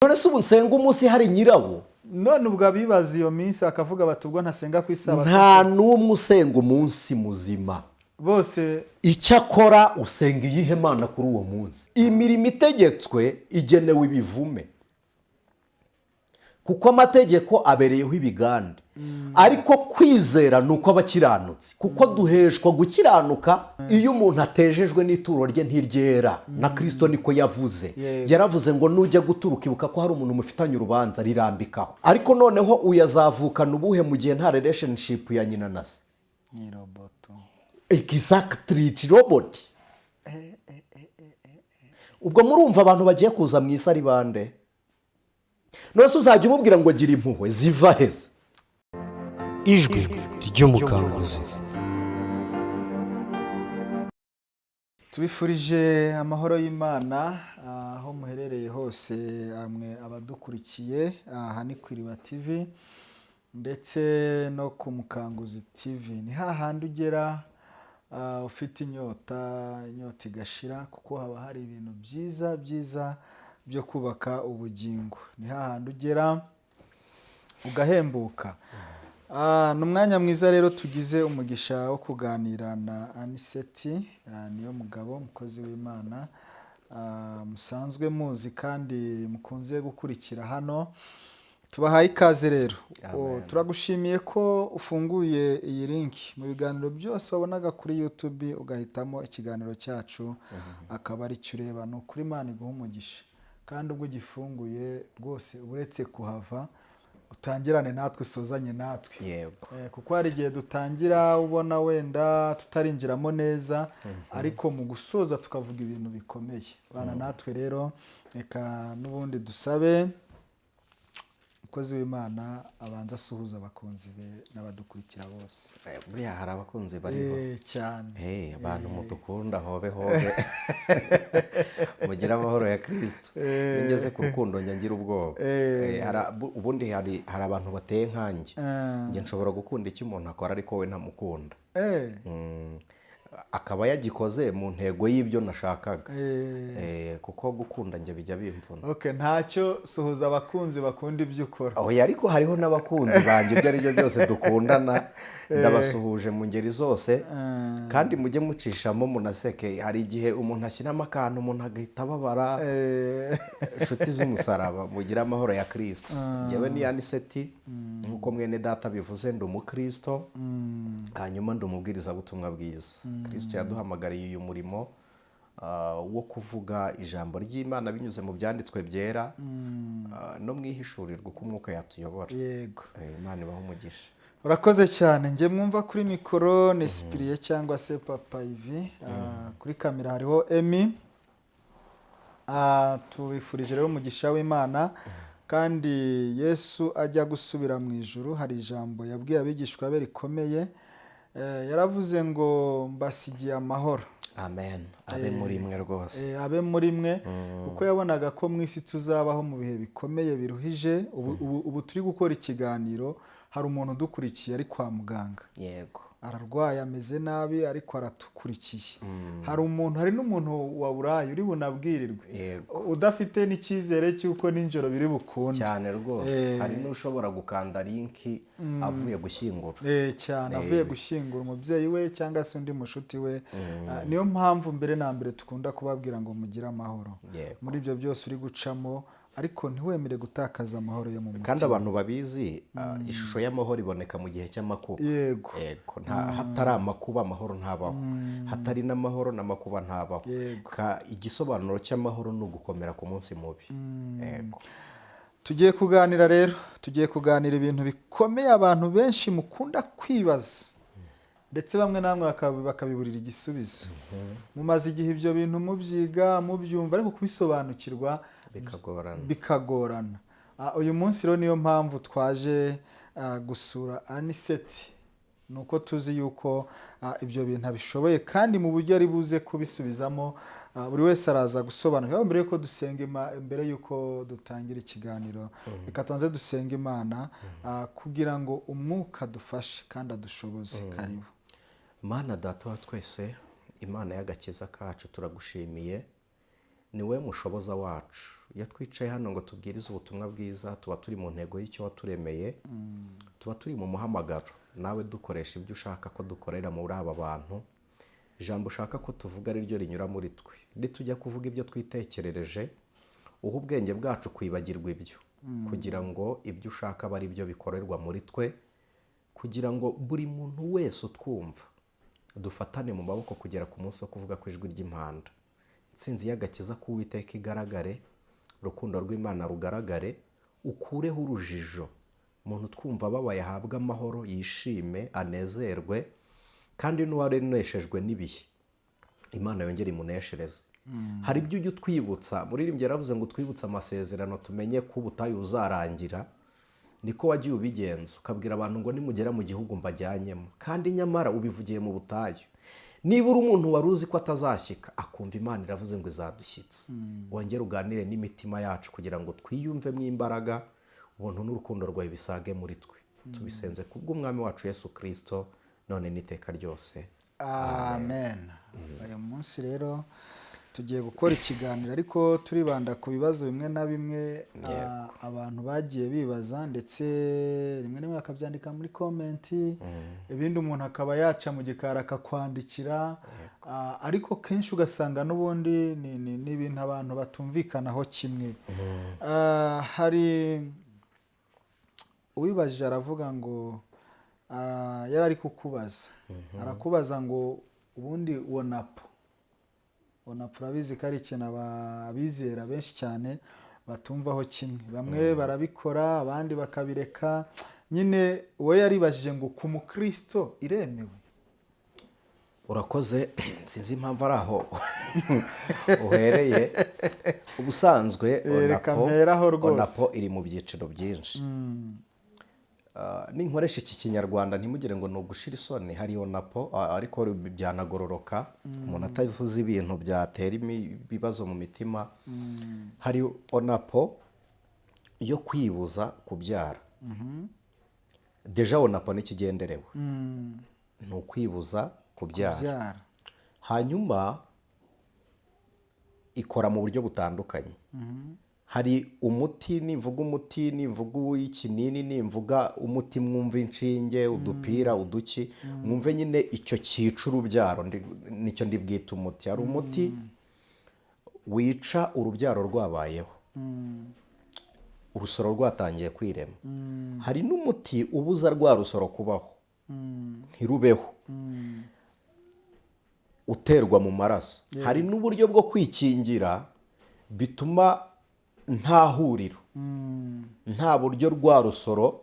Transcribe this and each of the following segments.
None se ubu nsenga umunsi hari nyirawo? None ubwo abibaza iyo minsi bakavuga bati: "Ubwo ntasenga ku isabato?" Nta n'umwe usenga umunsi muzima. Bose. Icyakora usenga iyihe mana kuri uwo munsi? Imirimo itegetswe igenewe ibivume, kuko amategeko abereyeho ibigande, ariko kwizera ni uko abakiranutsi, kuko duheshwa gukiranuka. Iyo umuntu atejejwe n'ituro rye ntiryera, na Kirisito niko yavuze. Yaravuze ngo nujya guturuka, ibuka ko hari umuntu mufitanye urubanza, rirambikaho. Ariko noneho uyazavukana ubuhe mu gihe nta relationship ya nyina na se? Ni robot. Exactly, robot. Ubwo murumva abantu bagiye kuza mu isi ari bande? None se uzajya umubwira ngo gira impuhwe ziva heza? Ijwi ry'Umukanguzi. Tubifurije amahoro y'Imana aho muherereye hose, amwe abadukurikiye. Aha ni ku Iriba TV ndetse no ku Mukanguzi TV. Ni hahandi ugera ufite inyota, inyota igashira, kuko haba hari ibintu byiza byiza byo kubaka ubugingo. Ni hahandi ugera ugahembuka. Ni umwanya mwiza rero tugize umugisha wo kuganira na Anicet Niyo mugabo, umukozi w'Imana musanzwe muzi kandi mukunze gukurikira hano. Tubahaye ikaze rero. Oh, turagushimiye ko ufunguye iyi link mu biganiro byose wabonaga kuri YouTube, ugahitamo ikiganiro cyacu akaba ari cyo ureba. Ni ukuri, Imana iguha umugisha, kandi ubwo ugifunguye rwose uretse kuhava, utangirane natwe, usozanye natwe. Kuko hari igihe dutangira ubona wenda tutarinjiramo neza, ariko mu gusoza tukavuga ibintu bikomeye. Bana natwe rero. Reka n'ubundi dusabe umukozi w'Imana abanza asuhuza abakunzi be n'abadukurikira bose. Buriya hari abakunzi bariho? Cyane. Abantu mudukunda, hobe hobe, mugire amahoro ya Kirisito. Iyo ngeze ku rukundo njya ngira ubwoba. Ubundi hari abantu bateye nkanjye. Njye nshobora gukunda icyo umuntu akora, ariko we ntamukunda. Akaba yagikoze mu ntego y'ibyo nashakaga. Kuko gukunda njye bijya bimvuna. Okay, ntacyo, suhuza abakunzi bakunda ibyo ukora. Oya, ariko hariho n'abakunzi banjye ibyo ari byo byose dukundana. Ndabasuhuje mu ngeri zose, kandi mujye mucishamo munaseke. Hari igihe umuntu ashyiramo akantu, umuntu agahita ababara. Inshuti z'umusaraba, mugire amahoro ya Kirisito. Njyewe ni Anicet, nk'uko mwene data bivuze, ndi umukristo, hanyuma ndi umubwirizabutumwa bwiza. Kirisito yaduhamagariye uyu murimo wo kuvuga ijambo ry'Imana binyuze mu byanditswe byera no mu ihishurirwa uko umwuka yatuyobora. Imana ibahe umugisha. Urakoze cyane. Njye mwumva kuri mikoro ni Sipiriye cyangwa se Papa Ivi. Kuri kamera hariho Emi. Tubifurije rero umugisha w'Imana. Kandi Yesu ajya gusubira mu ijuru, hari ijambo yabwiye abigishwa be rikomeye. Yaravuze ngo: "Mbasigiye amahoro." Amen, abe muri mwe rwose. Abe muri mwe, kuko yabonaga ko mu isi tuzabaho mu bihe bikomeye biruhije. Ubu turi gukora ikiganiro, hari umuntu udukurikiye ari kwa muganga, ararwaye, ameze nabi, ariko aratukurikiye. Hari umuntu, hari n'umuntu waburaye uri bunabwirirwe, udafite n'icyizere cy'uko nijoro biri bukunde. Cyane rwose. Hari n'ushobora gukanda link avuye gushyingura. Cyane, avuye gushyingura umubyeyi we cyangwa se undi mushuti we. Niyo mpamvu mbere na mbere dukunda kubabwira ngo mugire amahoro muri ibyo byose uri gucamo, ariko ntiwemere gutakaza amahoro yo mu mutima. Kandi abantu babizi, ishusho y'amahoro iboneka mu gihe cy'amakuba. Yego, nta hatari amakuba amahoro ntabaho, hatari n'amahoro n'amakuba ntabaho. Igisobanuro cy'amahoro ni ugukomera ku munsi mubi. Yego. Tugiye kuganira rero, tugiye kuganira ibintu bikomeye abantu benshi mukunda kwibaza, ndetse bamwe na bamwe bakabiburira igisubizo. Mumaze igihe ibyo bintu mubyiga, mubyumva, ariko kubisobanukirwa bikagorana. Bikagorana. Uyu munsi rero niyo mpamvu twaje gusura Anicet, ni uko tuzi yuko ibyo bintu abishoboye, kandi mu buryo ari buze kubisubizamo, buri wese araza gusobanukirwa. Mbere yuko dusenga, mbere yuko dutangira ikiganiro, reka tubanze dusenga Imana kugira ngo umwuka dufashe kandi adushoboze. Karibu. Mana Data wa twese, Imana y'agakiza kacu, turagushimiye. Ni wowe mushoboza wacu. Iyo twicaye hano ngo tubwirize ubutumwa bwiza, tuba turi mu ntego y'icyo waturemeye, tuba turi mu muhamagaro. Nawe dukoresha ibyo ushaka ko dukorera muri aba bantu. Ijambo ushaka ko tuvuga ari ryo rinyura muri twe. Nitujya kuvuga ibyo twitekerereje, uha ubwenge bwacu kwibagirwa ibyo, kugira ngo ibyo ushaka abe ari byo bikorerwa muri twe, kugira ngo buri muntu wese utwumva dufatane mu maboko kugera ku munsi wo kuvuga ku ijwi ry'impanda. Intsinzi y'agakiza k'Uwiteka igaragare, urukundo rw'Imana rugaragare, ukureho urujijo. Umuntu twumva ababaye ahabwe amahoro, yishime, anezerwe, kandi n'uwareneshejwe n'ibihe Imana yongere imuneshereze. Hari ibyo ujya utwibutsa. Muririmbyi yaravuze ngo utwibutse amasezerano, tumenye ko ubutayu uzarangira. Niko wagiye ubigenza, ukabwira abantu ngo nimugera mu gihugu mbajyanyemo, kandi nyamara ubivugiye mu butayu. Niba uri umuntu wari uzi ko atazashyika, akumva Imana iravuze ngo izadushyitse, wongere uganire n'imitima yacu kugira ngo twiyumvemo imbaraga, ubuntu n'urukundo rwawe bisage muri twe. Tubisenze kubw'Umwami wacu Yesu Kirisito, none n'iteka ryose. Amen. Uyu munsi rero tugiye gukora ikiganiro, ariko turibanda ku bibazo bimwe na bimwe abantu bagiye bibaza, ndetse rimwe na rimwe bakabyandika muri comment, ibindi umuntu akaba yaca mu gikari akakwandikira. Ariko kenshi ugasanga n'ubundi ni ibintu abantu batumvikanaho kimwe. Hari uwibajije aravuga ngo yari ari kukubaza, arakubaza ngo ubundi onapo urabizi ko ari ikintu abizera benshi cyane batumvaho kimwe. Bamwe barabikora, abandi bakabireka nyine. Uwo yaribajije ngo ku mukristo iremewe? Urakoze. Sinzi impamvu ari aho uhereye. Ubusanzwe Reka onapo mperaho rwose. Onapo iri mu byiciro byinshi. Ninkoresha iki Kinyarwanda ntimugire ngo ni ugushira isoni. Hari onapo, ariko byanagororoka umuntu atavuze ibintu byatera ibibazo mu mitima. Hari onapo yo kwibuza kubyara. Déjà onapo n'ikigenderewe ni ukwibuza kubyara. Kubyara. Hanyuma ikora mu buryo butandukanye. Hari umuti, nimvuga umuti, nimvuga uw'ikinini, nimvuga umuti mwumva inshinge, udupira, uduki, mwumve nyine icyo cyica urubyaro, nicyo ndibwita umuti. Hari umuti wica urubyaro rwabayeho, urusoro rwatangiye kwirema. Hari n'umuti ubuza rwa rusoro kubaho, ntirubeho, uterwa mu maraso. Hari n'uburyo bwo kwikingira bituma nta huriro, nta buryo rwa rusoro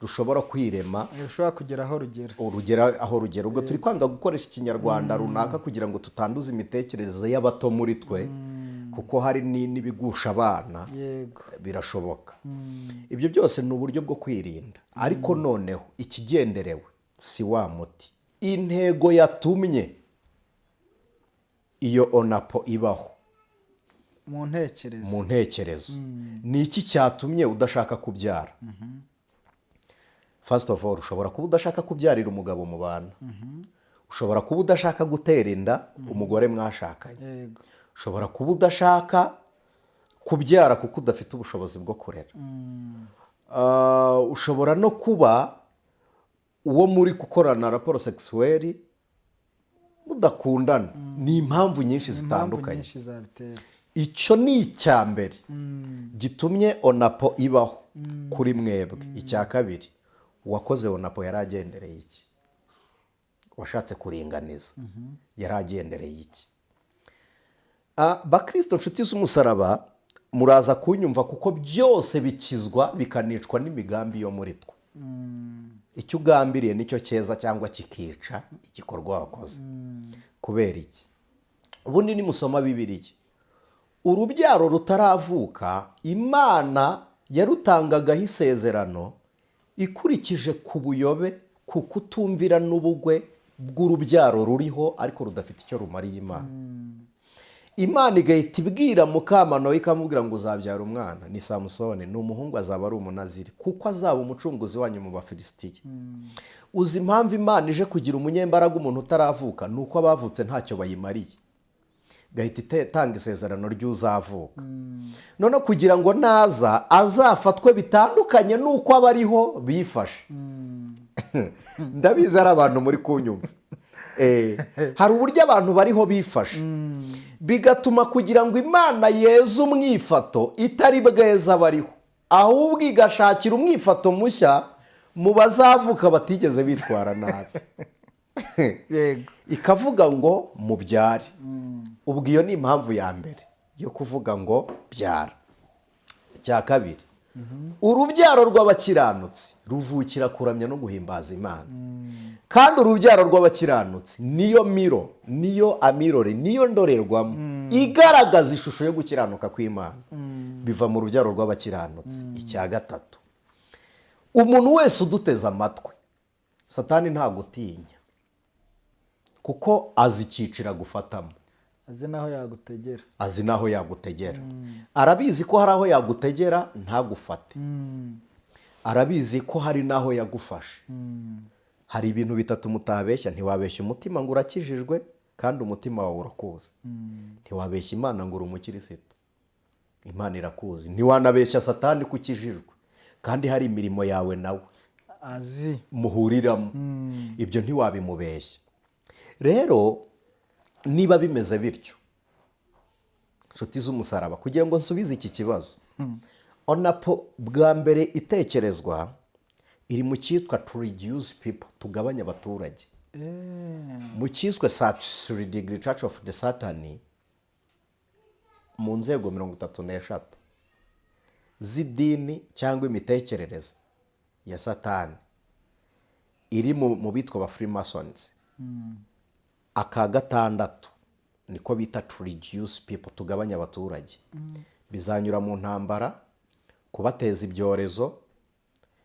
rushobora kwirema, rushobora kugera aho rugera. Urugera aho rugera. Ubwo turi kwanga gukoresha Ikinyarwanda runaka kugira ngo tutanduza imitekerereze y'abato muri twe, kuko hari n'ibigusha abana. Birashoboka. Ibyo byose ni uburyo bwo kwirinda. Ariko noneho ikigenderewe si wa muti. Intego yatumye iyo onapo ibaho mu ntekerezo, mu ntekerezo, ni iki cyatumye udashaka kubyara? First of all, ushobora kuba udashaka kubyarira umugabo mu bana, ushobora kuba udashaka gutera inda umugore mwashakanye, ushobora kuba udashaka kubyara kuko udafite ubushobozi bwo kurera. Ushobora no kuba uwo muri gukorana rapport sexuelle mudakundana. Ni impamvu nyinshi Impamvu zitandukanye. nyinshi zabitera. Icyo ni icya mbere gitumye onapo ibaho kuri mwebwe. Icya kabiri, uwakoze onapo yari agendereye iki? Washatse kuringaniza yari agendereye iki? Bakristo nshuti z'umusaraba, muraza kunyumva, kuko byose bikizwa bikanicwa n'imigambi yo muri twe. Icyo ugambiriye nicyo cyeza cyangwa kikica igikorwa wakoze. Kubera iki? Ubundi nimusoma Bibiliya, urubyaro rutaravuka Imana yarutangagaho isezerano ikurikije ku buyobe, ku kutumvira n'ubugwe bw'urubyaro ruriho ariko rudafite icyo rumariye Imana. Imana igahita ibwira mukamano, ikamubwira ngo uzabyara umwana, ni Samusoni, ni umuhungu, azaba ari Umunaziri kuko azaba umucunguzi wanyu mu Bafilisitiya. Uzi impamvu Imana ije kugira umunyembaraga umuntu utaravuka? Ni uko abavutse ntacyo bayimariye. Igahita itanga isezerano ry'uzavuka. Noneho kugira ngo naza azafatwe bitandukanye n'uko abariho bifashe. Ndabizi hari abantu muri kunyumva. Hari uburyo abantu bariho bifashe, bigatuma kugira ngo Imana yeze umwifato itari bweza bariho, ahubwo igashakira umwifato mushya mu bazavuka batigeze bitwara nabi. Ikavuga ngo mubyare. Ubwo iyo ni impamvu ya mbere yo kuvuga ngo byara. Icya kabiri, urubyaro rw'abakiranutsi ruvukira kuramya no guhimbaza Imana, kandi urubyaro rw'abakiranutsi niyo mirror, niyo a mirror, niyo ndorerwamo igaragaza ishusho yo gukiranuka kw'Imana. Biva mu rubyaro rw'abakiranutsi. Icya gatatu, umuntu wese uduteze amatwi, Satani ntagutinya kuko azi icyiciro agufatamo. Azi n'aho yagutegera. Azi n'aho yagutegera. Arabizi ko hari aho yagutegera ntagufate, arabizi ko hari n'aho yagufashe. Hari ibintu bitatu mutabeshya: ntiwabeshya umutima ngo urakijijwe kandi umutima wawe urakuzi, ntiwabeshya Imana ngo uri umukirisitu, Imana irakuzi, ntiwanabeshya Satani ko ukijijwe kandi hari imirimo yawe nawe azi muhuriramo. Ibyo ntiwabimubeshya. Rero niba bimeze bityo, inshuti z'umusaraba, kugira ngo nsubize iki kibazo, onapo bwa mbere itekerezwa iri mu cyitwa to reduce people, tugabanya abaturage, mu cyiswe 33 degree church of the Satan, mu nzego 33 z'idini cyangwa imitekerereze ya Satani iri mu bitwa ba Freemasons, aka gatandatu niko bita to reduce people, tugabanya abaturage. Bizanyura mu ntambara, kubateza ibyorezo,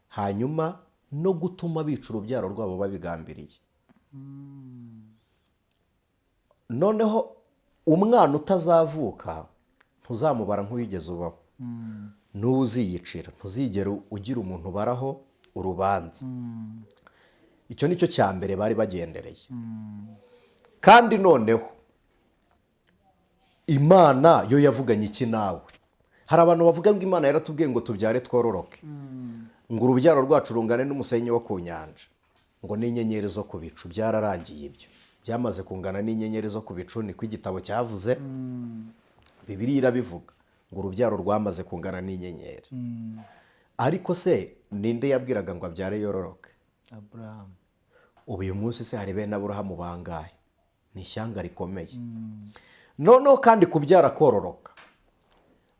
hanyuma no gutuma bica urubyaro rwabo babigambiriye. Noneho umwana utazavuka ntuzamubara nk'uwigeze ubaho, n'uwo uziyicira ntuzigere ugira umuntu ubaraho urubanza. Icyo ni cyo cya mbere bari bagendereye. Kandi noneho Imana yo yavuganye iki nawe? Hari abantu bavuga ngo Imana yaratubwiye ngo tubyare twororoke, ngo urubyaro rwacu rungane n'umusenyi wo ku nyanja, ngo n'inyenyeri zo ku bicu. Byararangiye, ibyo byamaze kungana n'inyenyeri zo ku bicu, niko igitabo cyavuze. Bibiliya irabivuga ngo urubyaro rwamaze kungana n'inyenyeri. Ariko se ninde yabwiraga ngo abyare yororoke? Aburahamu. Ubu uyu munsi se hari bene Aburahamu bangahe? Ni ishyanga rikomeye. Noneho kandi kubyara kororoka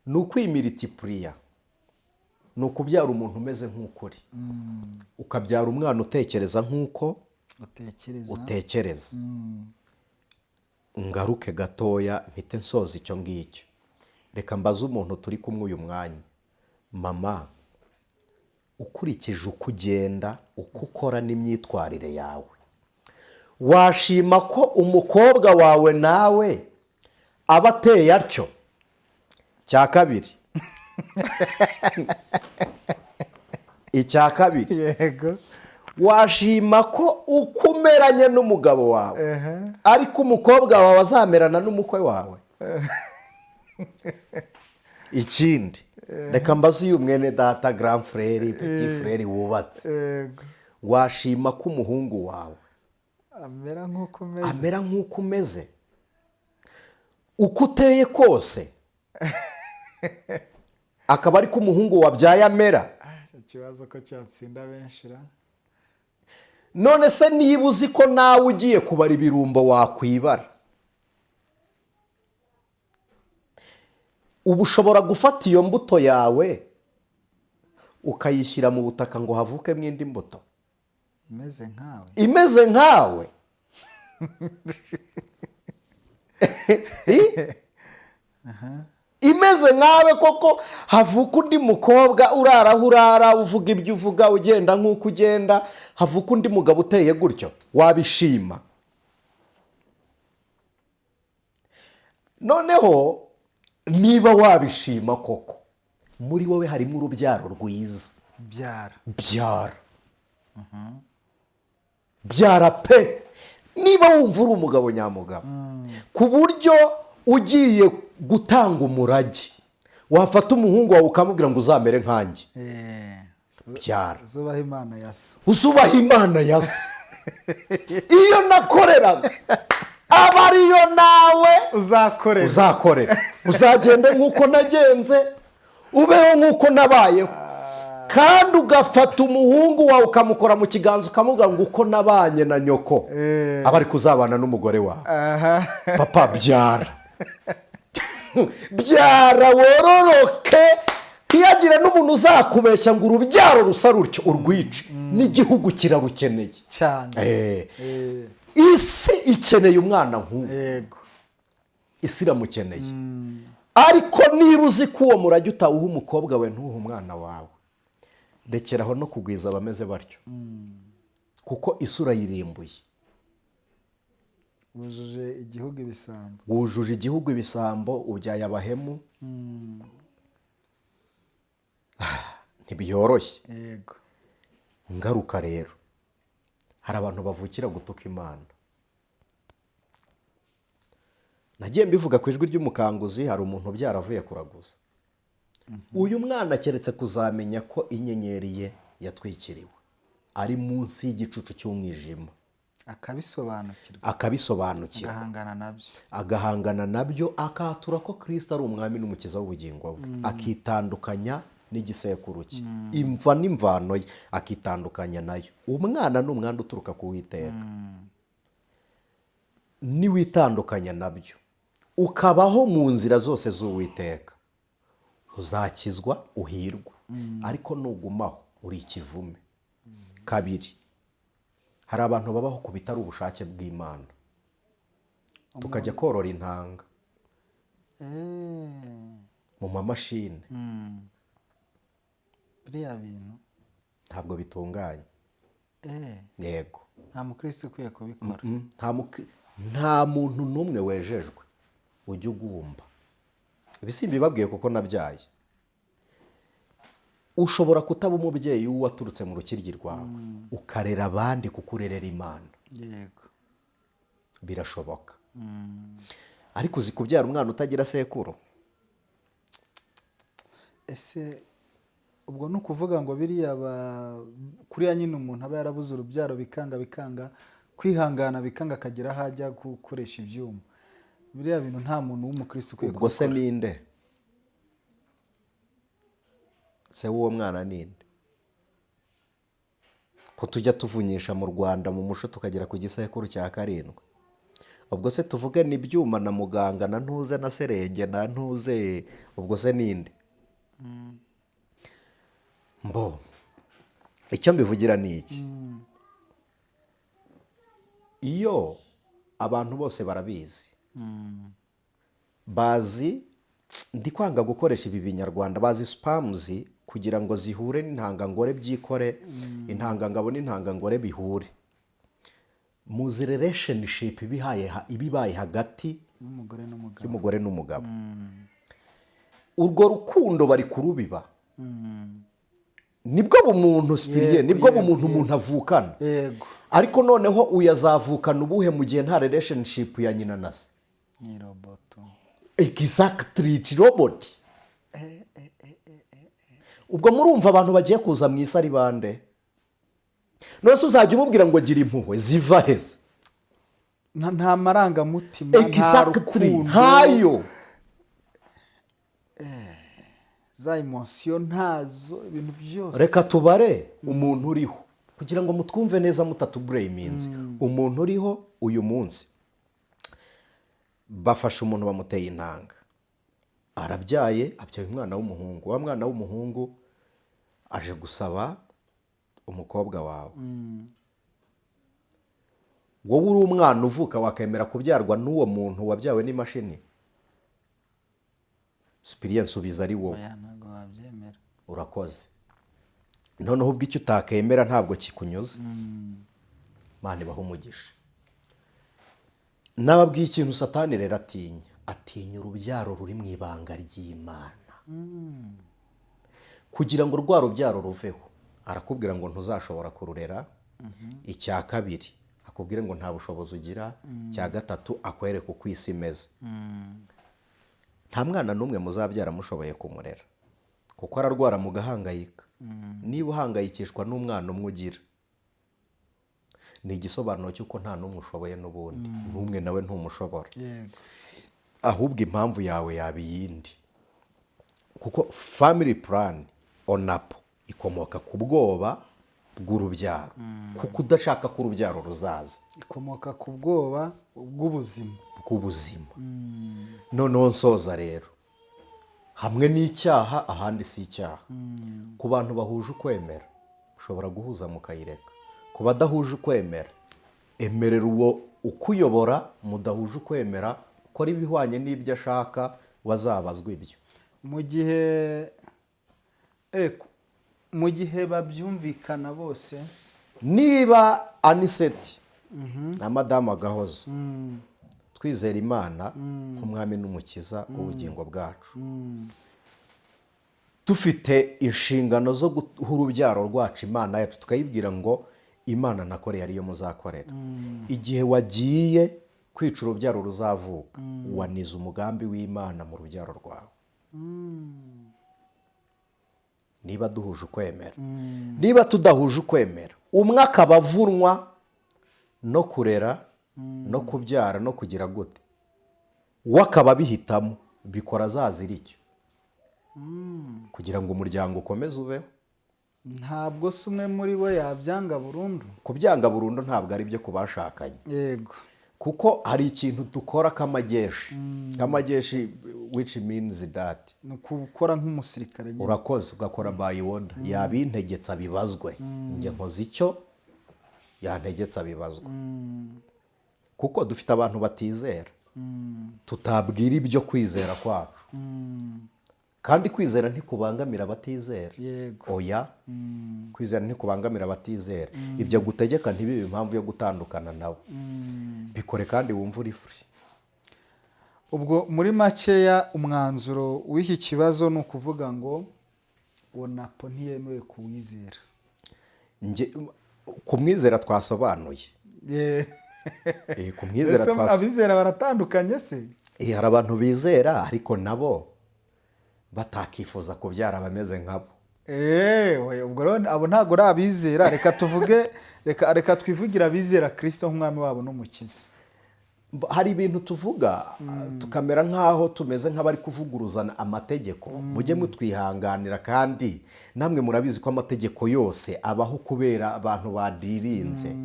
ni ukwimultiplier, ni ukubyara umuntu umeze nk'ukuri, ukabyara umwana utekereza nk'uko utekereza. Utekereza. Ngaruke gatoya mpite nsoza icyo ngicyo. Reka mbaze umuntu turi kumwe uyu mwanya: mama, ukurikije uko ugenda, uko ukora n'imyitwarire yawe, washima ko umukobwa wawe nawe aba ateye atyo? Cya kabiri, icya kabiri, washima ko uko umeranye n'umugabo wawe ariko umukobwa wawe azamerana n'umukwe wawe? Ikindi, reka mbaze uyu mwene data, grand frère, petit frère wubatse: washima ko umuhungu wawe amera nk'uko umeze? Amera nk'uko umeze, uko uteye kose, akaba ariko umuhungu wabyaye amera? Ikibazo ko cyatsinda benshi ra! None se niba uzi ko nawe ugiye kubara ibirumbo wakwibara, ubu ushobora gufata iyo mbuto yawe ukayishyira mu butaka ngo havukemo indi mbuto imeze nkawe? Imeze nkawe. Imeze nkawe koko, havuka undi mukobwa urara aho urara, uvuga ibyo uvuga, ugenda nk'uko ugenda, havuka undi mugabo uteye gutyo, wabishima? Noneho niba wabishima koko, muri wowe harimo urubyaro rwiza. Byara. Byara, byara pe! Niba wumva uri umugabo nyamugabo ku buryo Ugiye gutanga umurage, wafata umuhungu wawe ukamubwira ngo uzamere nkanjye, byara, uzubaha Imana ya so. Uzubaha Imana ya so. Iyo nakoreraga aba ariyo nawe uzakorera. Uzakorera, uzagende nk'uko nagenze, ubeho nk'uko nabayeho. Kandi ugafata umuhungu wawe ukamukora mu kiganza, ukamubwira ngo uko nabanye na nyoko aba ari kuzabana n'umugore wawe. Papa, byara, byara wororoke, ntiyagire n'umuntu uzakubeshya ngo urubyaro rusa rutyo urwice. N'igihugu kirarukeneye. Cyane. Isi ikeneye umwana nk'uwo. Isi iramukeneye. Ariko niba uzi ko uwo murage utawuha umukobwa we, ntuhe umwana wawe, rekeraho no kugwiza abameze batyo, kuko isi urayirimbuye. Wujuje igihugu ibisambo. Wujuje igihugu ibisambo, ubyaye abahemu. Ntibyoroshye. Ngaruka rero, hari abantu bavukira gutuka Imana. Nagiye mbivuga ku Ijwi ry'Umukanguzi. Hari umuntu ubyara avuye kuraguza. Uyu mwana keretse kuzamenya ko inyenyeri ye yatwikiriwe, ari munsi y'igicucu cy'umwijima, akabisobanukirwa, akabisobanukirwa, agahangana nabyo, agahangana nabyo, akatura ko Kirisito ari umwami n'umukiza w'ubugingo bwe, akitandukanya n'igisekuru cye, imva n'imvano ye akitandukanya nayo. Umwana ni umwanda uturuka ku Witeka. Niwitandukanya nabyo, ukabaho mu nzira zose z'Uwiteka, uzakizwa, uhirwa. Ariko nugumaho uri ikivume. Kabiri, hari abantu babaho ku bitari ubushake bw'Imana, tukajya korora intanga mu mamashini. Biriya bintu ntabwo bitunganye. Yego. Nta mukristo ukwiye kubikora. Nta muntu n'umwe wejejwe ujya ugumba. Ibi simbibabwiye kuko nabyaye. Ushobora kutaba umubyeyi w'uwaturutse mu rukiryi rwawe, ukarera abandi kuko urerera Imana. Birashoboka. Ariko uzi kubyara umwana utagira sekuru? Ese ubwo ni ukuvuga ngo biriya kuriya nyine umuntu aba yarabuze urubyaro, bikanga, bikanga, kwihangana bikanga, akagera aho ajya gukoresha ibyuma, biriya bintu nta muntu w'umukristo ukwiye Ubwo se kubikora. ninde se w'uwo mwana? Ninde ko tujya tuvunyisha mu Rwanda mu muco tukagera ku gisekuru cya karindwi? Ubwo se tuvuge ni ibyuma na muganga na ntuze na serenge na ntuze, ubwo se ninde? Mbo icyo mbivugira ni iki: iyo abantu bose barabizi, bazi, ndi kwanga gukoresha ibi binyarwanda, bazi sperms kugira ngo zihure n'intangangore, byikore, intangangabo n'intangangore bihure, muzi relationship iba ibaye hagati y'umugore n'umugabo, y'umugore n'umugabo. Urwo rukundo bari kurubiba, nibwo bumuntu sipiriye, nibwo bumuntu umuntu avukana. Ariko noneho uyazavukana ubuhe mu gihe nta relationship ya nyina na se? Ni roboto. Exactly, robot. Ubwo murumva abantu bagiye kuza mu isi ari bande? None se uzajya umubwira ngo gira impuhwe ziva heza? Nta marangamutima, nta rukundo, Ntayo. za émotion ntazo, ibintu byose. Reka tubare umuntu uriho kugira ngo mutwumve neza mutatubureyiminze. Umuntu uriho uyu munsi, bafashe umuntu bamuteye intanga, arabyaye, abyaye umwana w'umuhungu. Wa mwana w'umuhungu aje gusaba umukobwa wawe. Wowe uri umwana uvuka, wakemera kubyarwa n'uwo muntu wabyawe n'imashini? Sipiriya, nsubiza ari wowe. Oya, ntabwo wabyemera. Urakoze. Noneho ubwo icyo utakemera ntabwo kikunyuze. Imana ibaha umugisha. Nababwiye ikintu Satani rero atinya: atinya urubyaro ruri mu ibanga ry'Imana. Kugira ngo rwa rubyaro ruveho, arakubwira ngo ntuzashobora kururera. Icya kabiri, akubwire ngo nta bushobozi ugira. Icya gatatu, akwereke uko isi imeze. Nta mwana n'umwe muzabyara mushoboye kumurera, kuko ararwara mugahangayika. Niba uhangayikishwa n'umwana umwe ugira, ni igisobanuro cy'uko nta n'umwe ushoboye n'ubundi, n'umwe nawe ntumushobora. Ahubwo impamvu yawe yaba iyindi, kuko family plan onapo ikomoka ku bwoba bw'urubyaro, kuko udashaka ko urubyaro ruzaza. Ikomoka ku bwoba bw'ubuzima. Bw'ubuzima. Noneho nsoza rero, hamwe n'icyaha, ahandi si icyaha. Ku bantu bahuje ukwemera, ushobora guhuza mukayireka. Ku badahuje ukwemera, emerera uwo ukuyobora mudahuje ukwemera ukora ibihwanye n'ibyo ashaka, wazabazwa ibyo. Mu gihe babyumvikana bose. Niba Anicet na Madamu Agahozo twizera Imana nk'umwami n'umukiza w'ubugingo bwacu, dufite inshingano zo guha urubyaro rwacu Imana yacu, tukayibwira ngo Imana nakoreye ariyo muzakorera. Igihe wagiye kwica urubyaro ruzavuka, wanize umugambi w'Imana mu rubyaro rwawe. Niba duhuje ukwemera. Niba tudahuje ukwemera, umwe akaba avunwa no kurera no kubyara no kugira gute, we akaba abihitamo, bikora azazira icyo kugira ngo umuryango ukomeze ubeho. Ntabwo se umwe muri bo yabyanga burundu? Kubyanga burundu ntabwo ari byo ku bashakanye. Kuko hari ikintu dukora k'amageshi, k'amageshi, which means that Ni ukukora nk'umusirikare nyine. Urakoze, ugakora by order. Yabintegetse abibazwe, njye nkoze icyo yantegetse abibazwe, kuko dufite abantu batizera tutabwira ibyo kwizera kwacu, kandi kwizera ntikubangamira abatizera. Oya, kwizera ntikubangamira abatizera. Ibyo gutegeka ntibibe impamvu yo gutandukana nabo. Bikore kandi wumve uri free. Ubwo muri makeya, umwanzuro w'iki kibazo ni ukuvuga ngo onapo ntiyemewe kuwizera. Ku mwizera twasobanuye. Ku mwizera Ese abizera baratandukanye se? Hari abantu bizera ariko nabo batakifuza kubyara abameze nkabo. Oya, ubwo rero abo ntabwo ari abizera. Reka tuvuge, reka twivugire abizera Kirisito nk'umwami wabo n'umukiza. Hari ibintu tuvuga tukamera nk'aho tumeze nk'abari kuvuguruzana amategeko. Mujye mutwihanganira, kandi namwe murabizi ko amategeko yose abaho kubera abantu badirinze.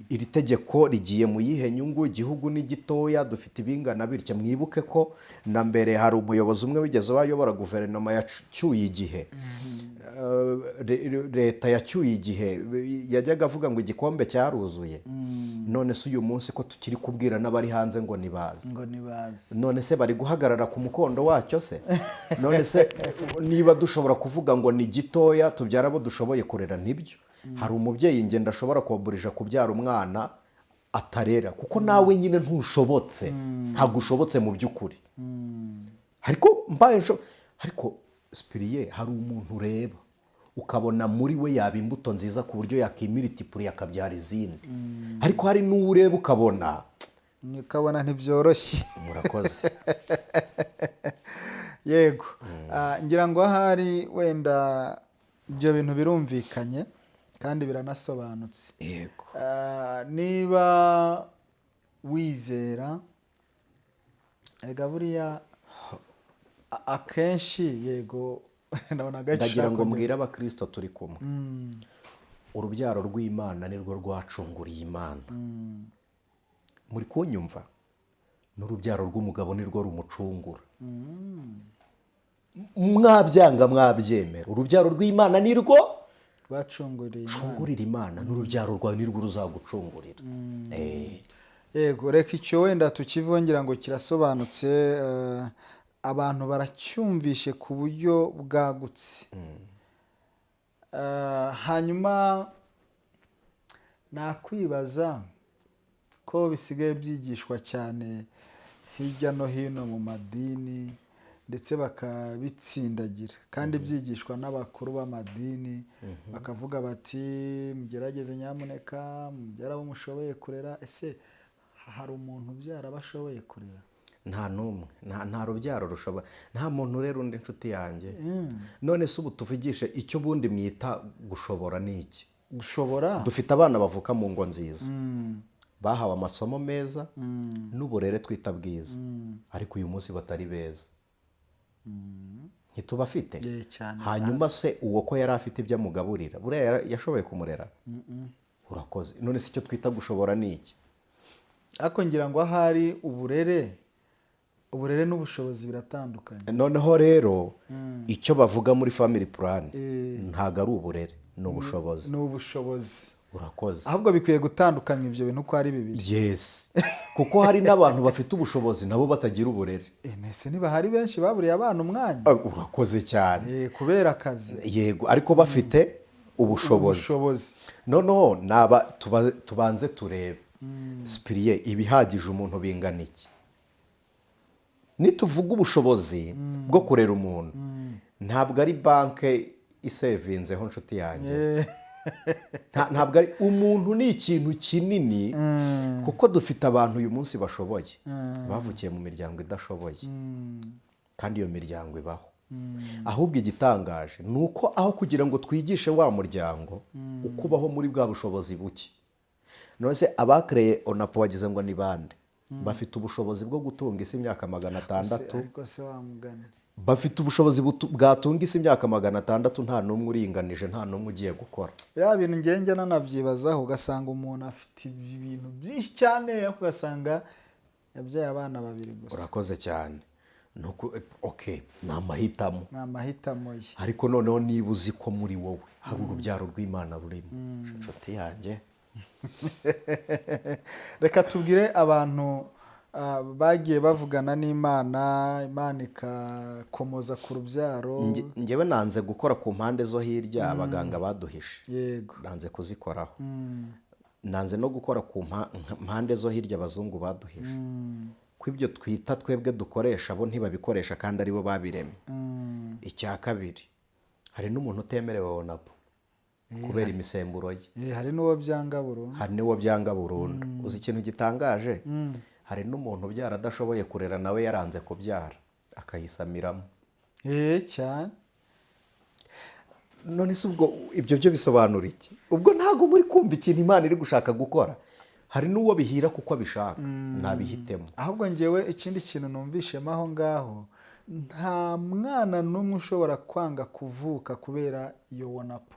Iri tegeko rigiye mu yihe nyungu? Igihugu ni gitoya, dufite ibingana bitya. Mwibuke ko na mbere hari umuyobozi umwe wigeze wayobora guverinoma yacyuye igihe. Leta yacyuye igihe yajyaga avuga ngo igikombe cyaruzuye. None se uyu munsi ko tukiri kubwira n'abari hanze ngo nibaze? Ngo ntibazi. None se bari guhagarara ku mukondo wacyo se? None se niba dushobora kuvuga ngo ni gitoya, tubyara abo dushoboye kurera, nibyo. Hari umubyeyi ngenda ashobora kubaburisha kubyara umwana atarera, kuko nawe nyine ntushobotse, ntabwo ushobotse mu by'ukuri. Ariko mbaye ariko sipiriye, hari umuntu ureba ukabona muri we yaba imbuto nziza ku buryo yakimiritipuriye akabyara izindi, ariko hari n'uwo ureba ukabona Ukabona ntibyoroshye. Murakoze. Yego. Ngira ngo ahari wenda ibyo bintu birumvikanye kandi biranasobanutse. Niba wizera, rega buriya akenshi, yego, nabonaga Ndagira ngo ushaka. mbwire abakirisito turi kumwe, urubyaro rw'Imana nirwo rwacunguriye Imana. Muri kunyumva? N'urubyaro rw'umugabo nirwo rumucungura. Mwabyanga mwabyemera, urubyaro rw'Imana nirwo Rwacunguriye Imana. Cungurira Imana, n'urubyaro rwawe nirwo ruzagucungurira. Yego, reka icyo wenda tukivongera ngo kirasobanutse, abantu baracyumvishe ku buryo bwagutse. Hanyuma nakwibaza ko bisigaye byigishwa cyane hirya no hino mu madini, ndetse bakabitsindagira, kandi byigishwa n'abakuru b'amadini, bakavuga bati mugerageze nyamuneka mubyare abo mushoboye kurera. Ese hari umuntu ubyara abo ashoboye kurera? Nta n'umwe, nta rubyaro rushobora, nta muntu rero undi, inshuti yanjye. None se ubu tuvugishe, icyo ubundi mwita gushobora ni iki? Gushobora. Dufite abana bavuka mu ngo nziza, bahawe amasomo meza n'uburere twita bwiza, ariko uyu munsi batari beza. Ntitubafite? Eh, cyane. Hanyuma se uwo ko yari afite ibyo amugaburira, buriya yashoboye kumurera? Urakoze. None se icyo twita gushobora ni iki? Ariko ngira ngo ahari uburere n'ubushobozi biratandukanye. Noneho rero icyo bavuga muri family plan ntabwo ari uburere, ni ubushobozi. Ni ubushobozi. Urakoze. Ahubwo bikwiye gutandukanya ibyo bintu uko ari bibiri. Yes, kuko hari n'abantu bafite ubushobozi nabo batagira uburere. Mbese niba hari benshi baburiye abana umwanya. Ah, urakoze cyane. Kubera akazi. Yego, ariko bafite ubushobozi. Ubushobozi. Noneho naba tubanze turebe sipiriye, ibihagije umuntu bingana iki? Nituvuga ubushobozi bwo kurera umuntu, ntabwo ari banke isevinzeho, nshuti yanjye. Ntabwo ari umuntu, ni ikintu kinini, kuko dufite abantu uyu munsi bashoboye bavukiye mu miryango idashoboye, kandi iyo miryango ibaho. Ahubwo igitangaje ni uko aho kugira ngo twigishe wa muryango ukubaho muri bwa bushobozi buke, none se abakereye onapo wagize ngo ni bande? Bafite ubushobozi bwo gutunga isi imyaka 600. Ariko se wa mugani. Bafite ubushobozi bwatunga isi imyaka 600, nta n'umwe uringanije, nta n'umwe ugiye gukora. Biriya bintu ngenge nanabyibazaho, ugasanga umuntu afite ibintu byinshi cyane, ariko ugasanga yabyaye abana babiri gusa. Urakoze cyane. Okay, ni amahitamo. Ni amahitamo ye. Ariko noneho niba uzi ko muri wowe hari urubyaro rw'Imana rurimo, inshuti yanjye. Reka tubwire abantu bagiye bavugana n'Imana, Imana ikakomoza ku rubyaro. Njyewe nanze gukora ku mpande zo hirya abaganga baduhishe. Nanze kuzikoraho, nanze no gukora ku mpande zo hirya abazungu baduhishe, ko ibyo twita twebwe dukoresha bo ntibabikoresha kandi aribo babiremye. Icya kabiri, hari n'umuntu utemerewe onapo kubera imisemburo ye. Hari n'uwo byanga burundu. Hari n'uwo byanga burundu. Uzi ikintu gitangaje? Hari n'umuntu ubyara adashoboye kurera, nawe yaranze kubyara akayisamiramo. Cyane. None se ubwo ibyo byo bisobanura iki? Ubwo ntabwo muri kumva ikintu Imana iri gushaka gukora. Hari n'uwo bihira kuko abishaka, ntabihitemo. Ahubwo ngewe ikindi kintu numvishemo aho ngaho, nta mwana n'umwe ushobora kwanga kuvuka kubera iyo wonapo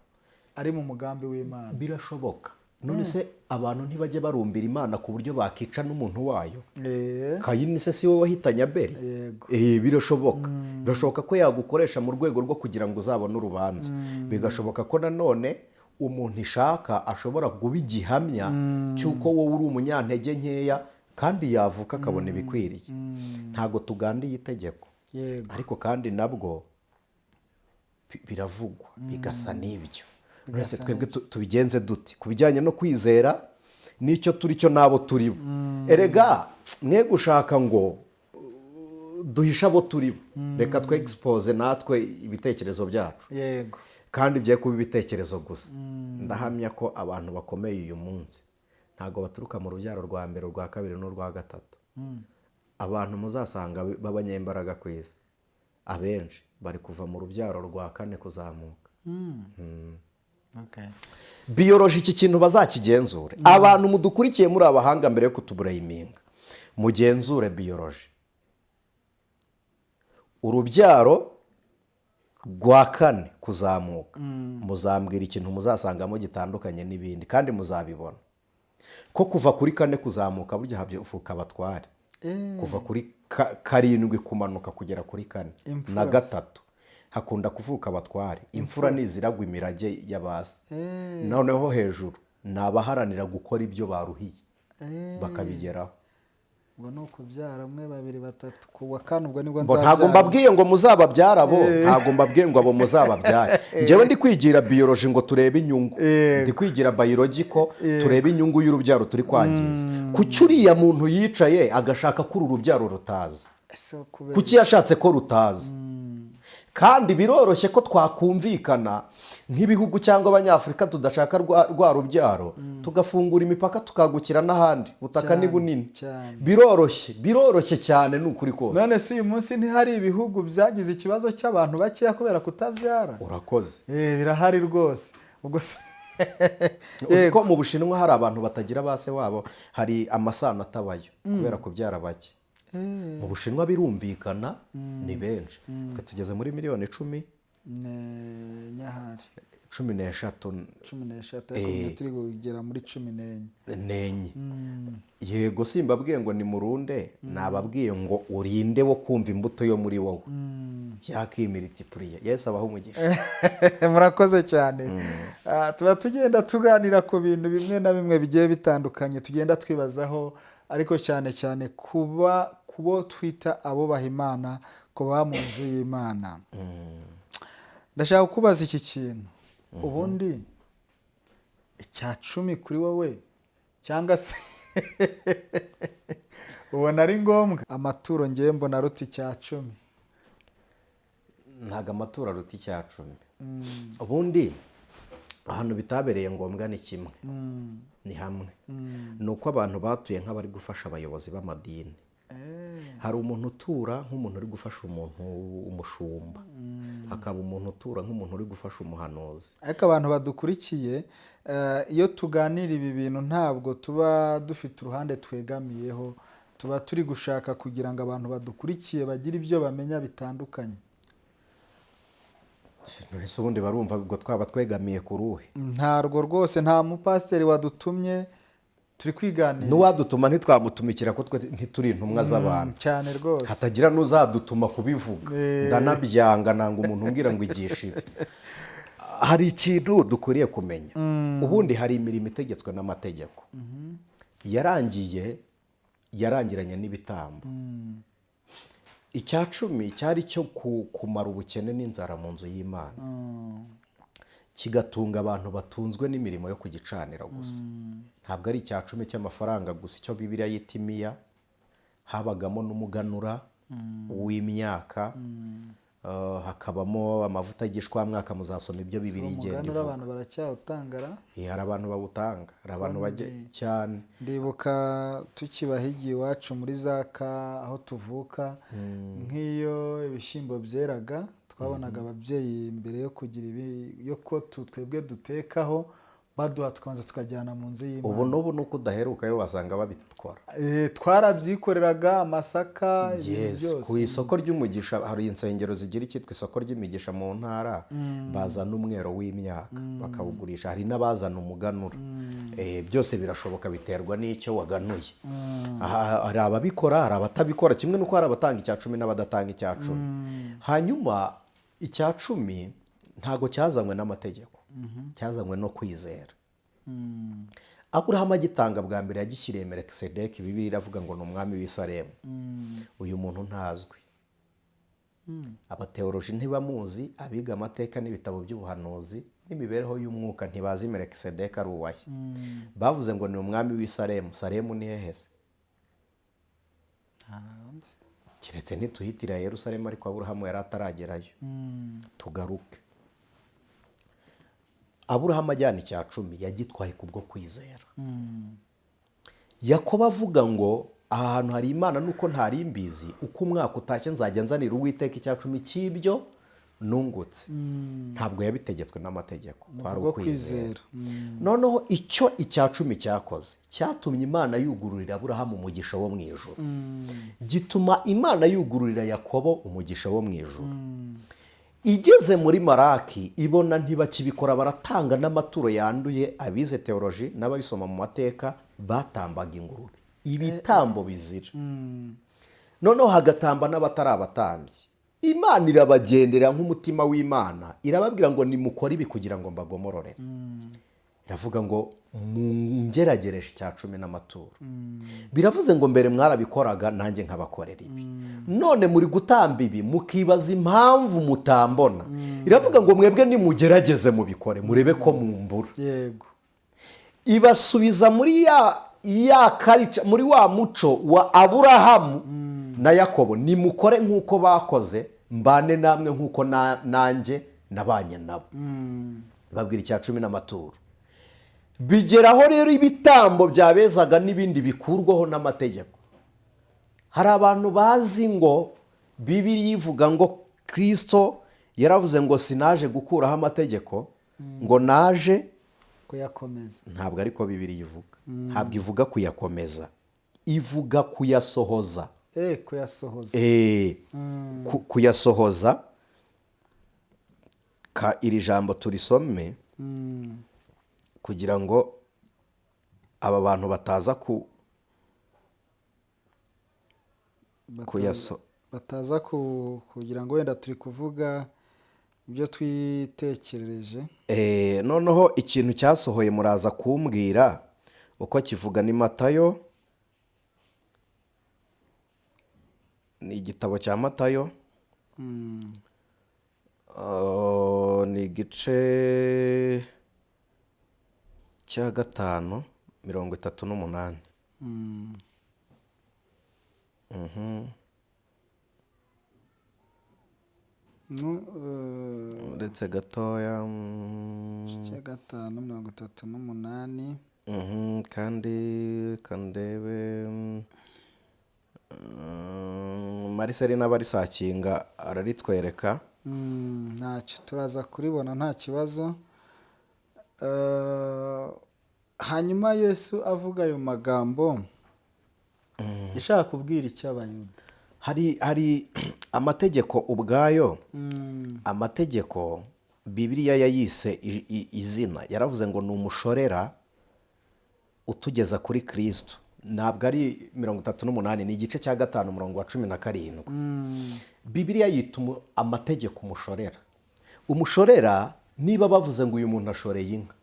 ari mu mugambi w'Imana. Birashoboka. None se abantu ntibajya barumbira Imana ku buryo bakica n'umuntu wayo? Kayini se si we wahitanye Abeli? Yego. Birashoboka. Birashoboka ko yagukoresha mu rwego rwo kugira ngo uzabone urubanza. Bigashoboka ko nanone umuntu ishaka ashobora kuba igihamya cy'uko wowe uri umunyantege nkeya, kandi yavuka akabona ibikwiriye. Ntabwo tugandiye itegeko, ariko kandi nabwo biravugwa bigasa n'ibyo. Mwese twebwe tubigenze dute ku bijyanye no kwizera n'icyo turi cyo n'abo turi bo? Erega mwe gushaka ngo duhishe abo turi bo, reka twe expose natwe ibitekerezo byacu. Kandi bye kuba ibitekerezo gusa. Ndahamya ko abantu bakomeye uyu munsi ntabwo baturuka mu rubyaro rwa mbere, urwa kabiri n'urwa gatatu. Abantu muzasanga b'abanyembaraga ku isi, abenshi bari kuva mu rubyaro rwa kane kuzamuka. Biyoroje iki kintu bazakigenzure. Abantu mudukurikiye muri abahanga, mbere yo kutubureyiminga mugenzure biyoroje. Urubyaro rwa kane kuzamuka, muzambwira ikintu muzasangamo gitandukanye n'ibindi, kandi muzabibona ko kuva kuri kane kuzamuka burya havuka abatware. Kuva kuri karindwi kumanuka kugera kuri kane Imfura na se. gatatu hakunda kuvuka abatware. Imfura ni iziragwa imirage y'abasi. Noneho hejuru ni abaharanira gukora ibyo baruhiye bakabigeraho. Ubwo ni ukubyara umwe, babiri, batatu, ku wa kane ubwo nibwo Ngo ntabwo nzabyara. mbabwiye ngo muzababyare abo, ntabwo mbabwiye ngo abo muzababyare. Njyewe ndi kwigira biyoroji ngo turebe inyungu. Ndi kwigira biological, turebe inyungu y'urubyaro turi kwangiza. Kuki uriya muntu yicaye agashaka ko uru rubyaro rutaza? Ese kubera Kuki yashatse ko rutaza? Kandi biroroshye ko twakumvikana. Nk'ibihugu cyangwa Abanyafurika tudashaka rwa rubyaro, tugafungura imipaka, tukagukira n'ahandi. Ubutaka ni bunini. Biroroshye, biroroshye cyane, ni ukuri kose. None se uyu munsi ntihari ibihugu byagize ikibazo cy'abantu bakeya kubera kutabyara? Urakoze. Birahari rwose. Ubwo se Uzi ko mu Bushinwa hari abantu batagira ba se wabo? Hari amasano atabayo kubera kubyara bake. Mu Bushinwa birumvikana ni benshi, twe tugeze muri miliyoni 10 Nyahari. 13. 13, ariko ubu turi kugera muri 14. Nenye, yego. Simbabwiye ngo ni murunde, nababwiye ngo urinde wo kumva imbuto yo muri wowe yakimiritipuriye. Yesu abaho umugisha. Murakoze cyane. Tuba tugenda tuganira ku bintu bimwe na bimwe bigiye bitandukanye tugenda twibazaho, ariko cyane cyane kuba kubo twita abubaha Imana, kuba mu nzu y'Imana. Ndashaka kukubaza iki kintu: ubundi icya cumi kuri wowe, cyangwa se ubona ari ngombwa? Amaturo ngewe mbona aruta icya cumi. Ntabwo amaturo aruta icya cumi. Ubundi ahantu bitabereye ngombwa ni kimwe, ni hamwe, ni uko abantu batuye nk'abari gufasha abayobozi b'amadini. Hari umuntu utura nk'umuntu uri gufasha umuntu umushumba, hakaba umuntu utura nk'umuntu uri gufasha umuhanuzi. Ariko abantu badukurikiye, iyo tuganira ibi bintu ntabwo tuba dufite uruhande twegamiyeho, tuba turi gushaka kugira ngo abantu badukurikiye bagire ibyo bamenya bitandukanye. Ese ubundi barumva ubwo twaba twegamiye ku ruhe? Ntarwo rwose, nta mupasiteri wadutumye, turi kwiganira. N'uwadutuma ntitwamutumikira, ko twe ntituri intumwa z'abantu. Cyane rwose. Hatagira n'uzadutuma kubivuga. Ndanabyanga, nanga umuntu umbwira ngo igisha ibi. Hari ikintu dukwiriye kumenya: ubundi hari imirimo itegetswe n'amategeko yarangiye, yarangiranye n'ibitambo. Icya cumi cyari cyo kumara ubukene n'inzara mu nzu y'Imana, kigatunga abantu batunzwe n'imirimo yo kugicanira gusa. Ntabwo ari icya cumi cy'amafaranga gusa, icyo Bibiliya yita imiya. Habagamo n'umuganura w'imyaka, hakabamo amavuta y'igishwamwaka. Muzasoma ibyo Bibiliya igenda Umuganura ivuga. abantu baracyawutangara? Hari abantu bawutanga, hari abantu bajya cyane. Ndibuka tukibahigiye iwacu muri zaka aho tuvuka, nk'iyo ibishyimbo byeraga, twabonaga ababyeyi mbere yo kugira ibi yo ko twebwe dutekaho baduha, tukabanza tukajyana mu nzu y'Imana. Ubu n'ubu nuko udaherukayo wasanga babitwara. Twarabyikoreraga, amasaka, ibintu byose. Ku isoko ry'umugisha, hari insengero zigira icyitwa isoko ry'imigisha mu ntara, bazana umwero w'imyaka bakawugurisha. Hari n'abazana umuganura. Byose birashoboka, biterwa n'icyo waganuye. Aha, hari ababikora, hari abatabikora, kimwe n'uko hari abatanga icya cumi n'abadatanga icya cumi. Hanyuma icya cumi ntabwo cyazanywe n'amategeko, cyazanywe no kwizera. Aburahamu agitanga bwa mbere yagishyiriye Melikisedeki. Bibiliya iravuga ngo ni umwami w'i Salemu. Uyu muntu ntazwi, abateoloji ntibamuzi, abiga amateka n'ibitabo by'ubuhanuzi n'imibereho y'umwuka ntibazi Melikisedeki ari uwahe. Bavuze ngo ni umwami w'i Salemu. Salemu ni hehe se? Ntazi. Keretse ntituhitira Yerusalemu, ariko Aburahamu yari ataragerayo. Tugaruke: Aburahamu ajyana icya cumi yagitwaye kubwo kwizera. Yakobo avuga ngo aha hantu hari Imana nuko ntari mbizi, uko umwaka utashye nzajya nzanira Uwiteka icya cumi cy'ibyo nungutse. Ntabwo yabitegetswe n'amategeko, kwari Kubwo ukwizera. kwizera. Noneho icyo icya cumi cyakoze, cyatumye Imana yugururira Aburahamu umugisha wo mu ijuru, gituma Imana yugururira Yakobo umugisha wo mu ijuru. Igeze muri Maraki ibona ntibakibikora, baratanga n'amaturo yanduye. Abize teoloji n'ababisoma mu mateka, batambaga ingurube, ibitambo bizira, noneho hagatamba n'abatari abatambyi. Imana irabagendera nk'umutima w'Imana, irababwira ngo nimukore ibi kugira ngo mbagomororere. Iravuga ngo mungeragereshe icya cumi n'amaturo. Biravuze ngo mbere mwarabikoraga, nanjye nkabakorera ibi, none muri gutamba ibi mukibaza impamvu mutambona. Iravuga ngo mwebwe nimugerageze mubikore, murebe ko mumbura. Ibasubiza muri ya culture, muri wa muco wa Aburahamu na Yakobo: nimukore nk'uko bakoze, mbane namwe nk'uko nanjye nabanye nabo. Ibabwira icya cumi n'amaturo. Bigeraho rero ibitambo byabezaga n'ibindi bikurwaho n'amategeko. Hari abantu bazi ngo Bibiliya ivuga ngo Kirisito yaravuze ngo "Sinaje gukuraho amategeko, ngo naje kuyakomeza." Ntabwo ariko Bibiliya ivuga. Ntabwo ivuga kuyakomeza, ivuga kuyasohoza. Kuyasohoza. Kuyasohoza. Ka iri jambo turisome kugira ngo aba bantu bataza ku kuyaso Bataza kugira ngo wenda turi kuvuga ibyo twitekerereje. Noneho ikintu cyasohoye muraza kumbwira uko kivuga. Ni Matayo, ni igitabo cya Matayo. Ni igice cya 5, 38. Uretse gatoya. Cya 5, 38. Kandi kandebe Mariseli n'abarisakinga araritwereka. Ntacyo, turaza kuribona, nta kibazo. Hanyuma Yesu avuga ayo magambo ishaka kubwira icyo Abayuda? Hari amategeko ubwayo. Amategeko Bibiliya yayise izina, yaravuze ngo ni umushorera utugeza kuri Kirisitu. Ntabwo ari 38, ni igice cya 5, umurongo wa 17. Bibiliya yita amategeko umushorera. Umushorera, niba bavuze ngo uyu muntu ashoreye inka,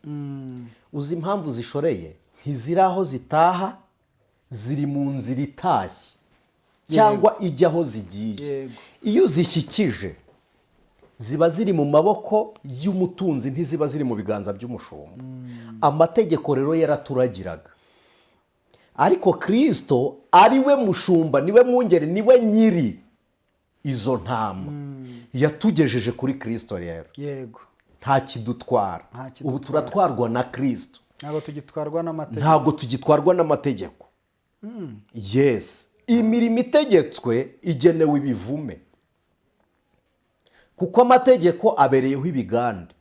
uzi impamvu zishoreye? Ntiziri aho zitaha, ziri mu nzira itashye cyangwa ijya aho zigiye. Iyo zishyikije ziba ziri mu maboko y'umutunzi, ntiziba ziri mu biganza by'umushumba. Amategeko rero yaraturagiraga, ariko Kirisito ari we mushumba, niwe mwungeri, niwe nyiri izo ntama, yatugejeje kuri Kirisito rero. Nta kidutwara. Nta kidutwara. Ubu turatwarwa na Kirisito. Ntabwo tugitwarwa n'amategeko. Ntabwo tugitwarwa n'amategeko. Yes, imirimo itegetswe igenewe ibivume, kuko amategeko abereyeho ibigande,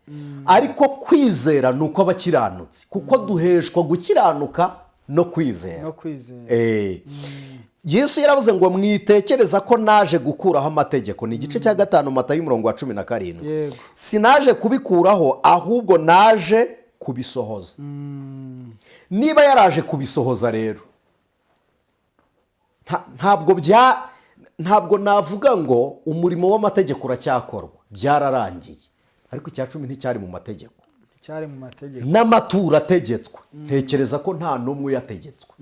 ariko kwizera ni uko abakiranutsi, kuko duheshwa gukiranuka no kwizera. No kwizera. Yesu yaravuze ngo "Mwitekereza ko naje gukuraho amategeko." Ni igice cya 5, Matayo, umurongo wa 17. "Sinaje kubikuraho, ahubwo naje kubisohoza." Niba yaraje kubisohoza rero, ntabwo navuga ngo umurimo w'amategeko uracyakorwa. Byararangiye, ariko icya cumi nticyari mu mategeko. Cyari mu mategeko. N'amaturo ategetswe, ntekereza ko nta n'umwe uyategetswe,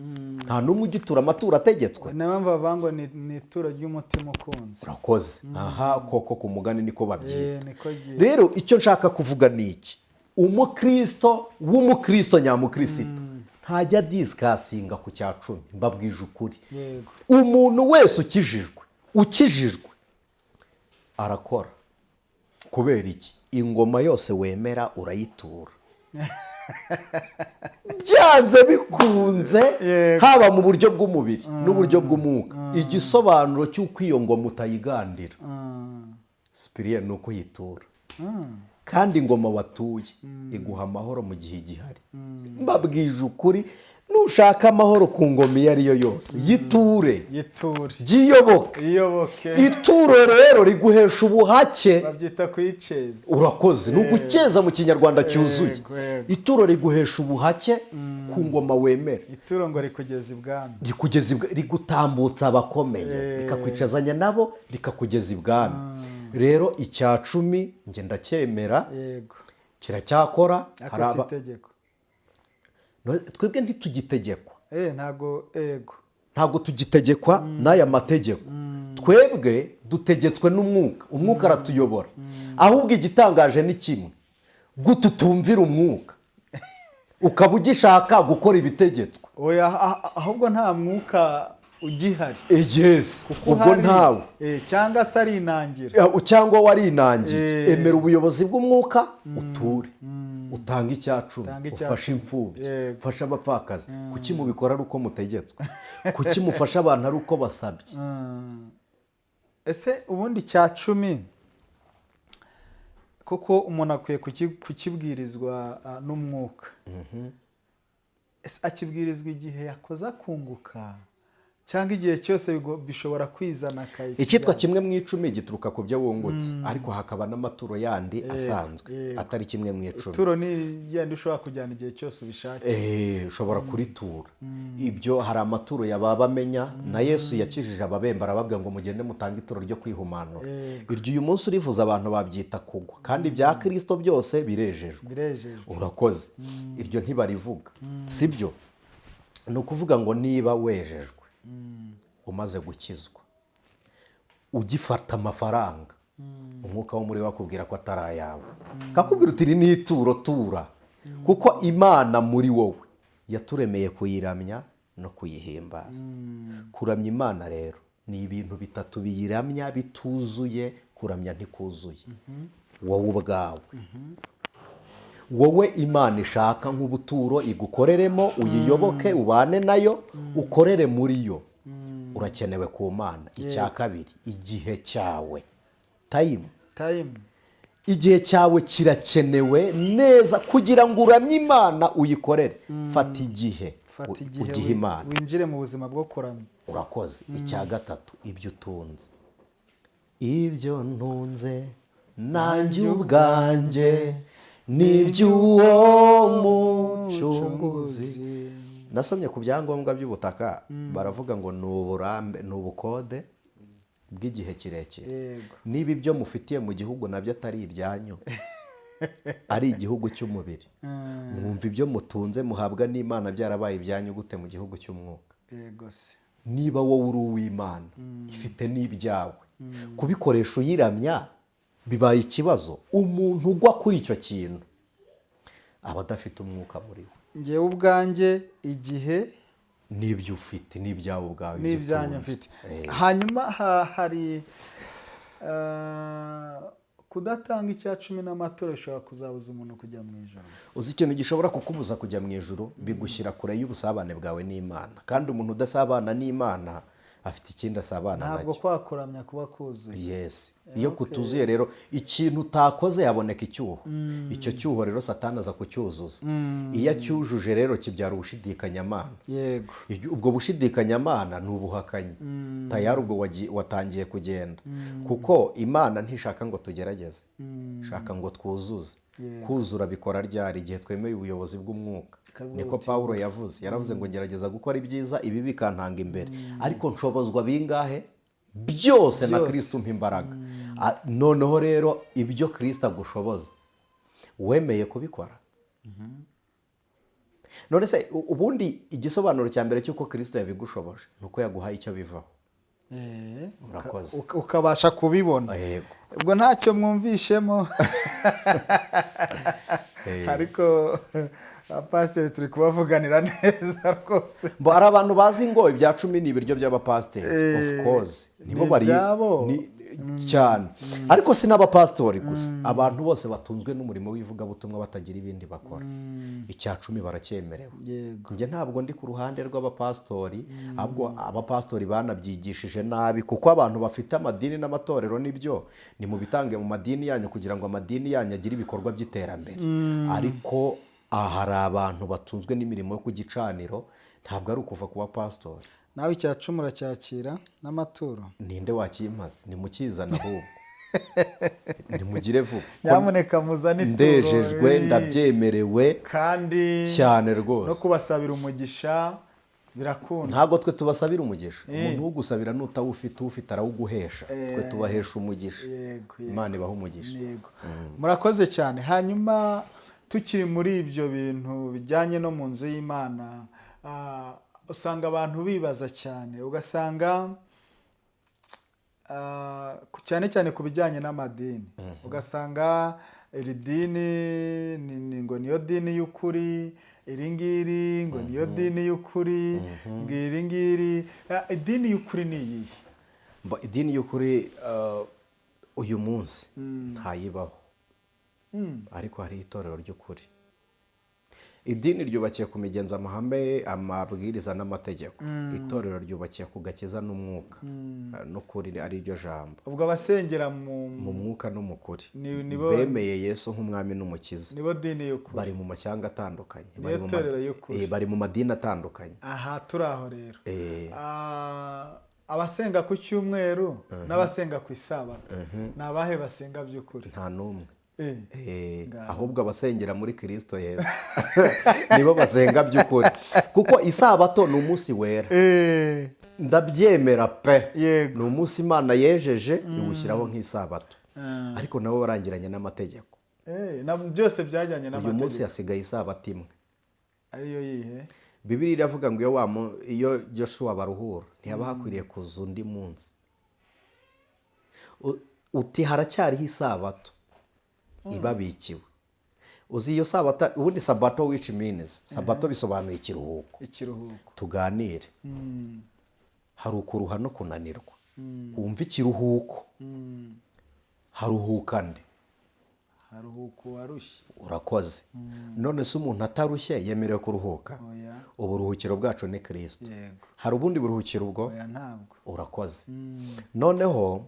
nta n'umwe ugitura amaturo ategetswe. Niyo mpamvu bavuga ngo ni ituro ry'umutima ukunze. Urakoze. Aha koko ku mugani niko babyita. Niko giye. Rero icyo nshaka kuvuga ni iki: umukristo w'umukristo nyamukirisito ntajya discussinga ku cya cumi, mbabwije ukuri. Umuntu wese ukijijwe arakora. Kubera iki? Ingoma yose wemera urayitura byanze bikunze, haba mu buryo bw'umubiri n'uburyo bw'umwuka. Igisobanuro cy'uko iyo ngoma utayigandira, sipiriye, ni uko uyitura. Kandi ingoma watuye iguha amahoro mu gihe igihari. Mbabwije ukuri, nushaka amahoro ku ngoma iyo ari yo yose, yiture. Yiture. Ryiyoboke. Iyoboke. Ituro rero riguhesha ubuhake. Babyita kuyiceza. Urakoze, ni ugukeza mu Kinyarwanda cyuzuye. Yego, yego. Ituro riguhesha ubuhake ku ngoma wemera. Ituro ngo rikugeza ibwami. Rigutambutsa abakomeye, rikakwicazanya nabo, rikakugeza ibwami. Rero icya cumi njye ndacyemera, kiracyakora. Ariko Hari si itegeko. No, twebwe ntitugitegekwa. Ntabwo, yego. Ntabwo tugitegekwa n'aya mategeko. Twebwe dutegetswe n'umwuka, umwuka aratuyobora. Ahubwo igitangaje ni kimwe: gute utumvira umwuka ukaba ugishaka gukora ibitegetswe? Oya, ahubwo nta mwuka ugihari. Yes. Kuko Ubwo ntawe. Cyangwa se ari inangira. Cyangwa warinangiye. Eh. Emera ubuyobozi bw'umwuka, uture. Utanga icya 10, Utanga icya ufashe cumi. imfubyi, ufashe abapfakazi. Kuki mubikora ari uko mutegetswe? Kuki mufasha abantu ari uko basabye? Ese ubundi 10, kuko umuntu akwiye kukibwirizwa n'umwuka, ese akibwirizwa igihe yakoze akunguka, cyangwa igihe cyose bishobora kwizana akayikijyana? Icyitwa 1/10 gituruka ku byo wungutse, ariko hakaba n'amaturo yandi asanzwe atari 1/10. Ituro ni yandi ushobora kujyana igihe cyose ubishakiye. Ushobora kuritura. Ibyo hari amaturo yababa amenya na Yesu yakijije ababembe, arababwira ngo mugende mutange ituro ryo kwihumanura. Iryo uyu munsi urivuze, abantu babyita kugwa, kandi ibya Kirisito byose birejejwe. Birejejwe. Urakoze. Iryo ntibarivuga, sibyo? Ni ukuvuga ngo niba wejejwe, umaze gukizwa, ugifata amafaranga, umwuka wo muri we akubwira ko atari ayawe, kakubwira uti iri ni ituro, tura, kuko Imana muri wowe yaturemeye kuyiramya no kuyihimbaza. Kuramya Imana rero ni ibintu bitatu biyiramya. Bituzuye, kuramya ntikuzuye. Wowe ubwawe, wowe Imana ishaka nk'ubuturo igukoreremo, uyiyoboke, ubane nayo, ukorere muri yo, urakenewe ku Mana. Icya kabiri, igihe cyawe, time. Time. Igihe cyawe kirakenewe neza kugira ngo uramye Imana, uyikorere. Fata igihe, Fata igihe ugihe Imana. winjire mu buzima bwo kuramya. Urakoze. Icya gatatu, ibyo utunze. Ibyo ntunze nanjye ubwanjye ni iby'uwo mucunguzi. Nasomye ku byangombwa by'ubutaka, baravuga ngo ni uburambe, ni ubukode bw'igihe kirekire. Niba ibyo mufitiye mu gihugu nabyo atari ibyanyu, ari igihugu cy'umubiri, mwumva ibyo mutunze muhabwa n'Imana byarabaye ibyanyu gute mu gihugu cy'umwuka? Yego se. Niba wowe uri uw'Imana, ifite n'ibyawe, kubikoresha uyiramya bibaye ikibazo. Umuntu ugwa kuri icyo kintu aba adafite umwuka muri we. Ngewe ubwanjye, igihe, N'ibyo ufite n'ibyawe ubwawe, ibyo n'ibyanyu utunze. mfite. Hanyuma hari kudatanga 10% n'amaturo bishobora kuzabuza umuntu kujya mu ijuru? Uzi ikintu gishobora kukubuza kujya mu ijuru? Bigushyira kure y'ubusabane bwawe n'Imana, kandi umuntu udasabana n'Imana afite ikindi asabana Ntabwo nacyo. kwa kuramya kuba kuzuye. Yes, iyo kutuzuye rero, ikintu utakoze haboneka icyuho. Icyo cyuho rero Satani aza kucyuzuza. Iyo acyujuje rero, kibyara ubushidikanyamana. Ubwo bushidikanyamana ni ubuhakanyi. Tayari ubwo watangiye kugenda, kuko Imana ntishaka ngo tugerageze, ishaka ngo twuzuze. Kuzura bikora ryari? Igihe twemeye ubuyobozi bw'umwuka. Niko Pawulo yavuze. Yaravuze ngo ngerageza gukora ibyiza, ibi bikantanga imbere, ariko nshobozwa bingahe byose na Byose. Kirisito umpa imbaraga. Noneho rero ibyo Kirisito agushoboza, wemeye kubikora. None se ubundi igisobanuro cya mbere cy'uko Kirisito yabigushoboje ni uko yaguhaye icyo bivaho. Urakoze. Ukabasha kubibona. Yego. Ubwo ntacyo mwumvishemo, ariko abapasiteri turi kubavuganira neza rwose. Mbo hari abantu bazi ngo 10% ni ibiryo by'abapasiteri. Of course nibo Ni bari ibyabo. Cyane, ariko si n'abapasitori gusa, abantu bose batunzwe n'umurimo w'ivugabutumwa batagira ibindi bakora, 10% baracyemerewe. Njye ntabwo ndi ku ruhande rw'abapasitori, ahubwo abapasitori banabyigishije nabi, kuko abantu bafite amadini n'amatorero, nibyo, ni mu bitange mu madini yanyu kugira ngo amadini yanyu agire ibikorwa by'iterambere. Ariko aha hari abantu batunzwe n'imirimo yo ku gicaniro, ntabwo ari ukuva ku bapasitori. Nawe 10% uracyakira n'amaturo? Ninde wakimaze? Nimukizana ahubwo, nimugire vuba. Nyamuneka muzane ituro. Ndejejwe, ndabyemerewe. Kandi Cyane no rwose. kubasabira umugisha birakunda. Ntabwo twe tubasabira umugisha. Umuntu ugusabira n'utawufite, ufite arawuguhesha. Twe tubahesha umugisha. Yego. Imana ibaha umugisha. Yego, murakoze cyane. Hanyuma tukiri muri ibyo bintu bijyanye no mu nzu y'Imana, usanga abantu bibaza cyane, ugasanga cyane cyane ku bijyanye n'amadini, ugasanga iri dini ngo niyo dini y'ukuri, iri ngiri ngo niyo dini y'ukuri, ngo iri ngiri. Idini y'ukuri ni iyihe? Idini y'ukuri uyu munsi ntayibaho, ariko hari itorero ry'ukuri. Idini ryubakiye ku migenzo, amahame, amabwiriza n'amategeko. Itorero ryubakiye ku gakiza n'umwuka n'ukuri, ari ryo jambo. Ubwo abasengera mu Mu mwuka no mu kuri, Nibo bemeye Yesu nk'umwami n'umukiza, nibo dini y'ukuri. Bari mu mashyanga atandukanye, Niyo bari mu torero y'ukuri. Bari mu madini atandukanye. Aha turi aho rero. Abasenga ku cyumweru n'abasenga ku isabato, ni abahe basenga by'ukuri? Nta n'umwe. Ngaho. Ahubwo abasengera muri Kirisito Yesu nibo basenga by'ukuri, kuko isabato ni umunsi wera. Ndabyemera pe. Ni umunsi Imana yejeje, iwushyiraho nk'isabato, ariko nabo barangiranye n'amategeko. Byose byajyanye Uyu munsi n'amategeko. hasigaye isabato imwe. Ariyo yihe? Bibiliya iravuga ngo iyo Joshua baruhura, ntihaba hakwiriye kuza undi munsi. Uti haracyariho isabato ibabikiwe. Uzi iyo sabato ubundi, sabato which means, sabato bisobanuye ikiruhuko. Ikiruhuko. Tuganire, hari ukuruha no kunanirwa. Wumva ikiruhuko, haruhuka nde? Haruhuka uwarushye. Urakoze. None se umuntu atarushye yemerewe kuruhuka? Oya. Uburuhukiro bwacu ni Kirisito. Hari ubundi buruhukiro ubwo? Oya, ntabwo. Urakoze. Noneho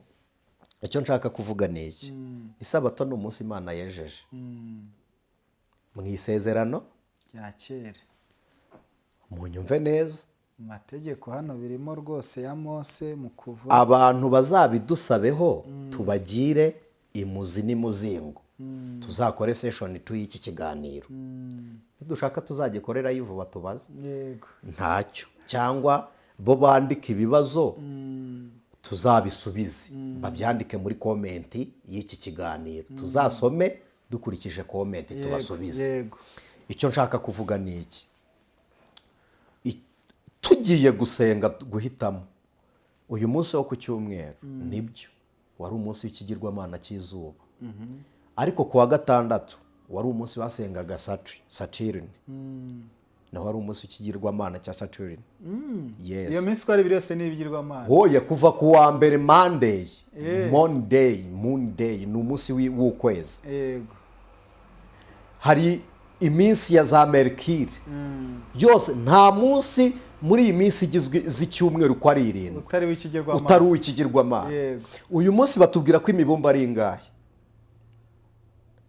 icyo nshaka kuvuga ni iki: isabato ni umunsi Imana yejeje mu isezerano rya kera. Munyumve neza. Mu mategeko hano birimo rwose, ya Mose, mu Kuva. Abantu bazabidusabeho, tubagire imuzi n'imuzingo, tuzakore session two y'iki kiganiro. Nidushaka tuzagikorerayo vuba, tubaze. Ntacyo, cyangwa bo bandika ibibazo tuzabisubize, babyandike muri comment y'iki kiganiro, tuzasome dukurikije comment, tubasubize. Icyo nshaka kuvuga ni iki: Tugiye gusenga, guhitamo uyu munsi wo ku cyumweru, nibyo wari umunsi w'ikigirwamana cy'izuba, ariko ku wa gatandatu wari umunsi basengaga Saturn, naho wari umunsi w'ikigirwamana cya Saturn, yes. Iyo minsi uko ari ibiri yose ni ibigirwamana? Hoye, kuva ku wa mbere, Monday, Monday, Monday ni umunsi w'ukwezi. Hari iminsi ya za Mercure yose. Nta munsi muri iyi minsi igizwe z'icyumweru uko ari irindwi utari w'ikigirwamana. Utari uw'ikigirwamana. Uyu munsi batubwira ko imibumbe ari ingahe?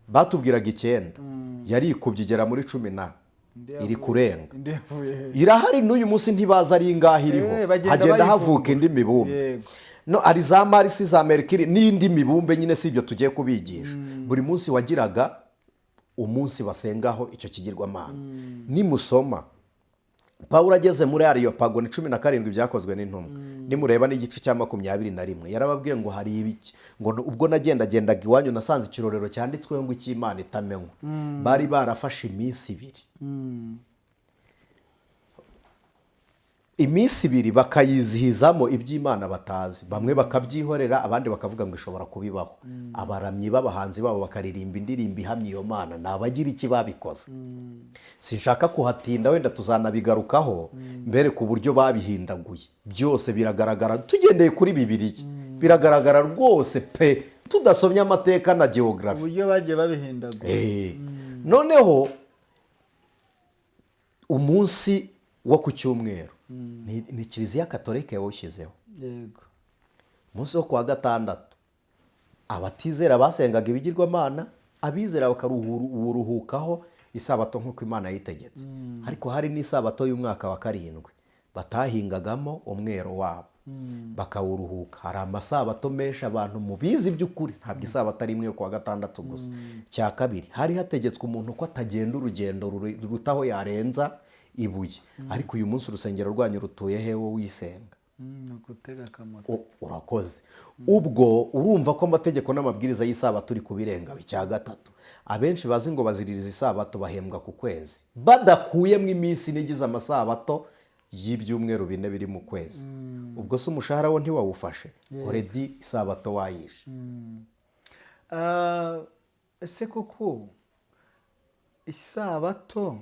Batubwiraga icyenda, yarikubye igera muri cumi na Indi iri kurenga. Indi yavuye he? Irahari n'uyu munsi, ntibazi ari ingahe iriho. Bagenda Hagenda havuka bayivumbura. indi mibumbe. No ari za Mars, za Mercure n'indi mibumbe nyine, si ibyo tugiye kubigisha. Buri munsi wagiraga umunsi basengaho icyo kigirwamana. Nimusoma Pawulo ageze muri Areyopago, ni 17 Byakozwe n'Intumwa, nimureba n'igice cya 21, yarababwiye ngo hari ibiki, ngo ubwo nagendagendaga iwanyu nasanze ikirorero cyanditsweho ngo icy'Imana itamenywa. Bari barafashe iminsi ibiri, iminsi ibiri bakayizihizamo iby'Imana batazi. Bamwe bakabyihorera, abandi bakavuga ngo ishobora kubibaho. Abaramyi b'abahanzi babo bakaririmba indirimbo ihamya iyo Mana. Ni abagira iki babikoze? Sinshaka kuhatinda, wenda tuzanabigarukaho mbere ku buryo babihindaguye. Byose biragaragara tugendeye kuri Bibiliya, biragaragara rwose pe, tudasomye amateka na geography. Uburyo bagiye babihindagura. Noneho umunsi wo ku cyumweru ni Kiliziya Katolika yawushyizeho. Umunsi wo kuwa gatandatu, abatizera basengaga ibigirwamana, abizera bakaruhukaho isabato nk'uko Imana yayitegetse. Ariko hari n'isabato y'umwaka wa karindwi batahingagamo umwero wabo, bakawuruhuka. Hari amasabato menshi abantu mubizi by'ukuri, ntabwo isabato ari imwe yo kuwa gatandatu gusa. Cya kabiri, hari hategetswe umuntu ko atagenda urugendo ruruta aho yarenza ibuye. Ariko uyu munsi urusengero rwanyu rutuye he, wowe wisenga? Ni ugutega akamoto. Urakoze. Ubwo urumva ko amategeko n'amabwiriza y'isabato uri kubirengaho. Icya gatatu, abenshi bazi ngo baziririza isabato bahembwa ku kwezi, badakuyemo iminsi n'igize amasabato y'ibyumweru 4 biri mu kwezi. Ubwo se umushahara wo ntiwawufashe? Already isabato wayishe. Ese koko isabato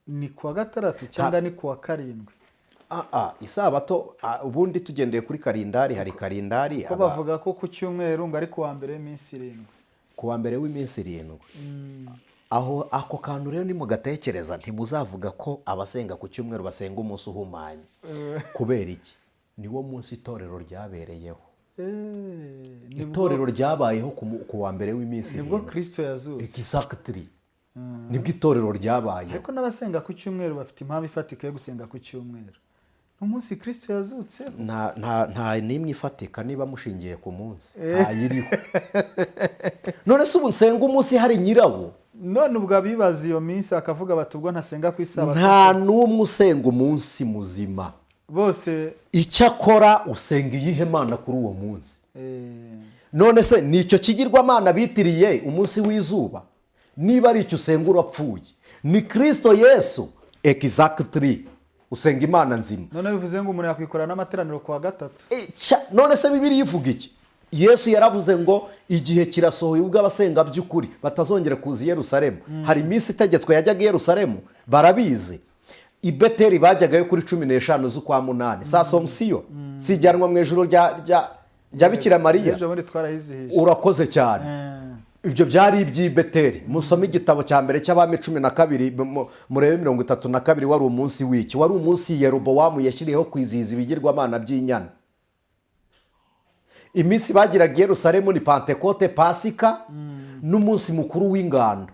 ni kuwa gatandatu cyangwa ni kuwa karindwi? Isabato, ubundi tugendeye kuri kalendari, hari kalendari. Ko bavuga ko ku cyumweru ngo ari kuwa mbere w'iminsi irindwi. Ku wa mbere w'iminsi irindwi. Aho ako kantu rero nimugatekereza, ntimuzavuga ko abasenga ku cyumweru basenga umunsi uhumanye. Kubera iki? Niwo munsi itorero ryabereyeho. Nibwo Itorero ryabayeho ku wa mbere w'iminsi nibwo 7. Kirisito yazutse. Exactly, nibwo itorero ryabayeho. Ariko n'abasenga ku cyumweru bafite impamvu ifatika yo gusenga ku cyumweru: ni umunsi Kirisito yazutse. Nta n'imwe ifatika. Niba mushingiye ku munsi, ntayiriho. None se ubu nsenga umunsi hari nyirawo? None ubwo abibaza iyo minsi bakavuga bati: "Ubwo ntasenga ku isabato." Nta n'umwe usenga umunsi muzima. Bose. Icyakora usenga iyihe mana kuri uwo munsi? None se ni icyo kigirwamana bitiriye umunsi w'izuba? Niba ari icyo usenga, urapfuye. Ni Kirisito Yesu, exactly, usenga Imana nzima. None bivuze ngo umuntu yakwikorera n'amateraniro ku wa gatatu? None se Bibiliya ivuga iki? Yesu yaravuze ngo igihe kirasohoye ubwo abasenga by'ukuri batazongera kuza i Yerusalemu. Hari iminsi itegetswe yajyaga i Yerusalemu? Barabizi. I Beteri bajyagayo kuri 15 z'ukwa munani, sa Somusiyo, si ijyanwa mu ijoro rya Bikira Mariya. Ejo bundi twarayizihije. Urakoze cyane. Ibyo byari iby'i Beteri. Musome igitabo cya mbere cy'Abami 12, murebe 32. Wari umunsi w'iki? Wari umunsi Yerobowamu yashyiriyeho kwizihiza ibigirwamana by'inyana. Iminsi bagiraga i Yerusalemu ni Pantekote, Pasika n'umunsi mukuru w'ingando.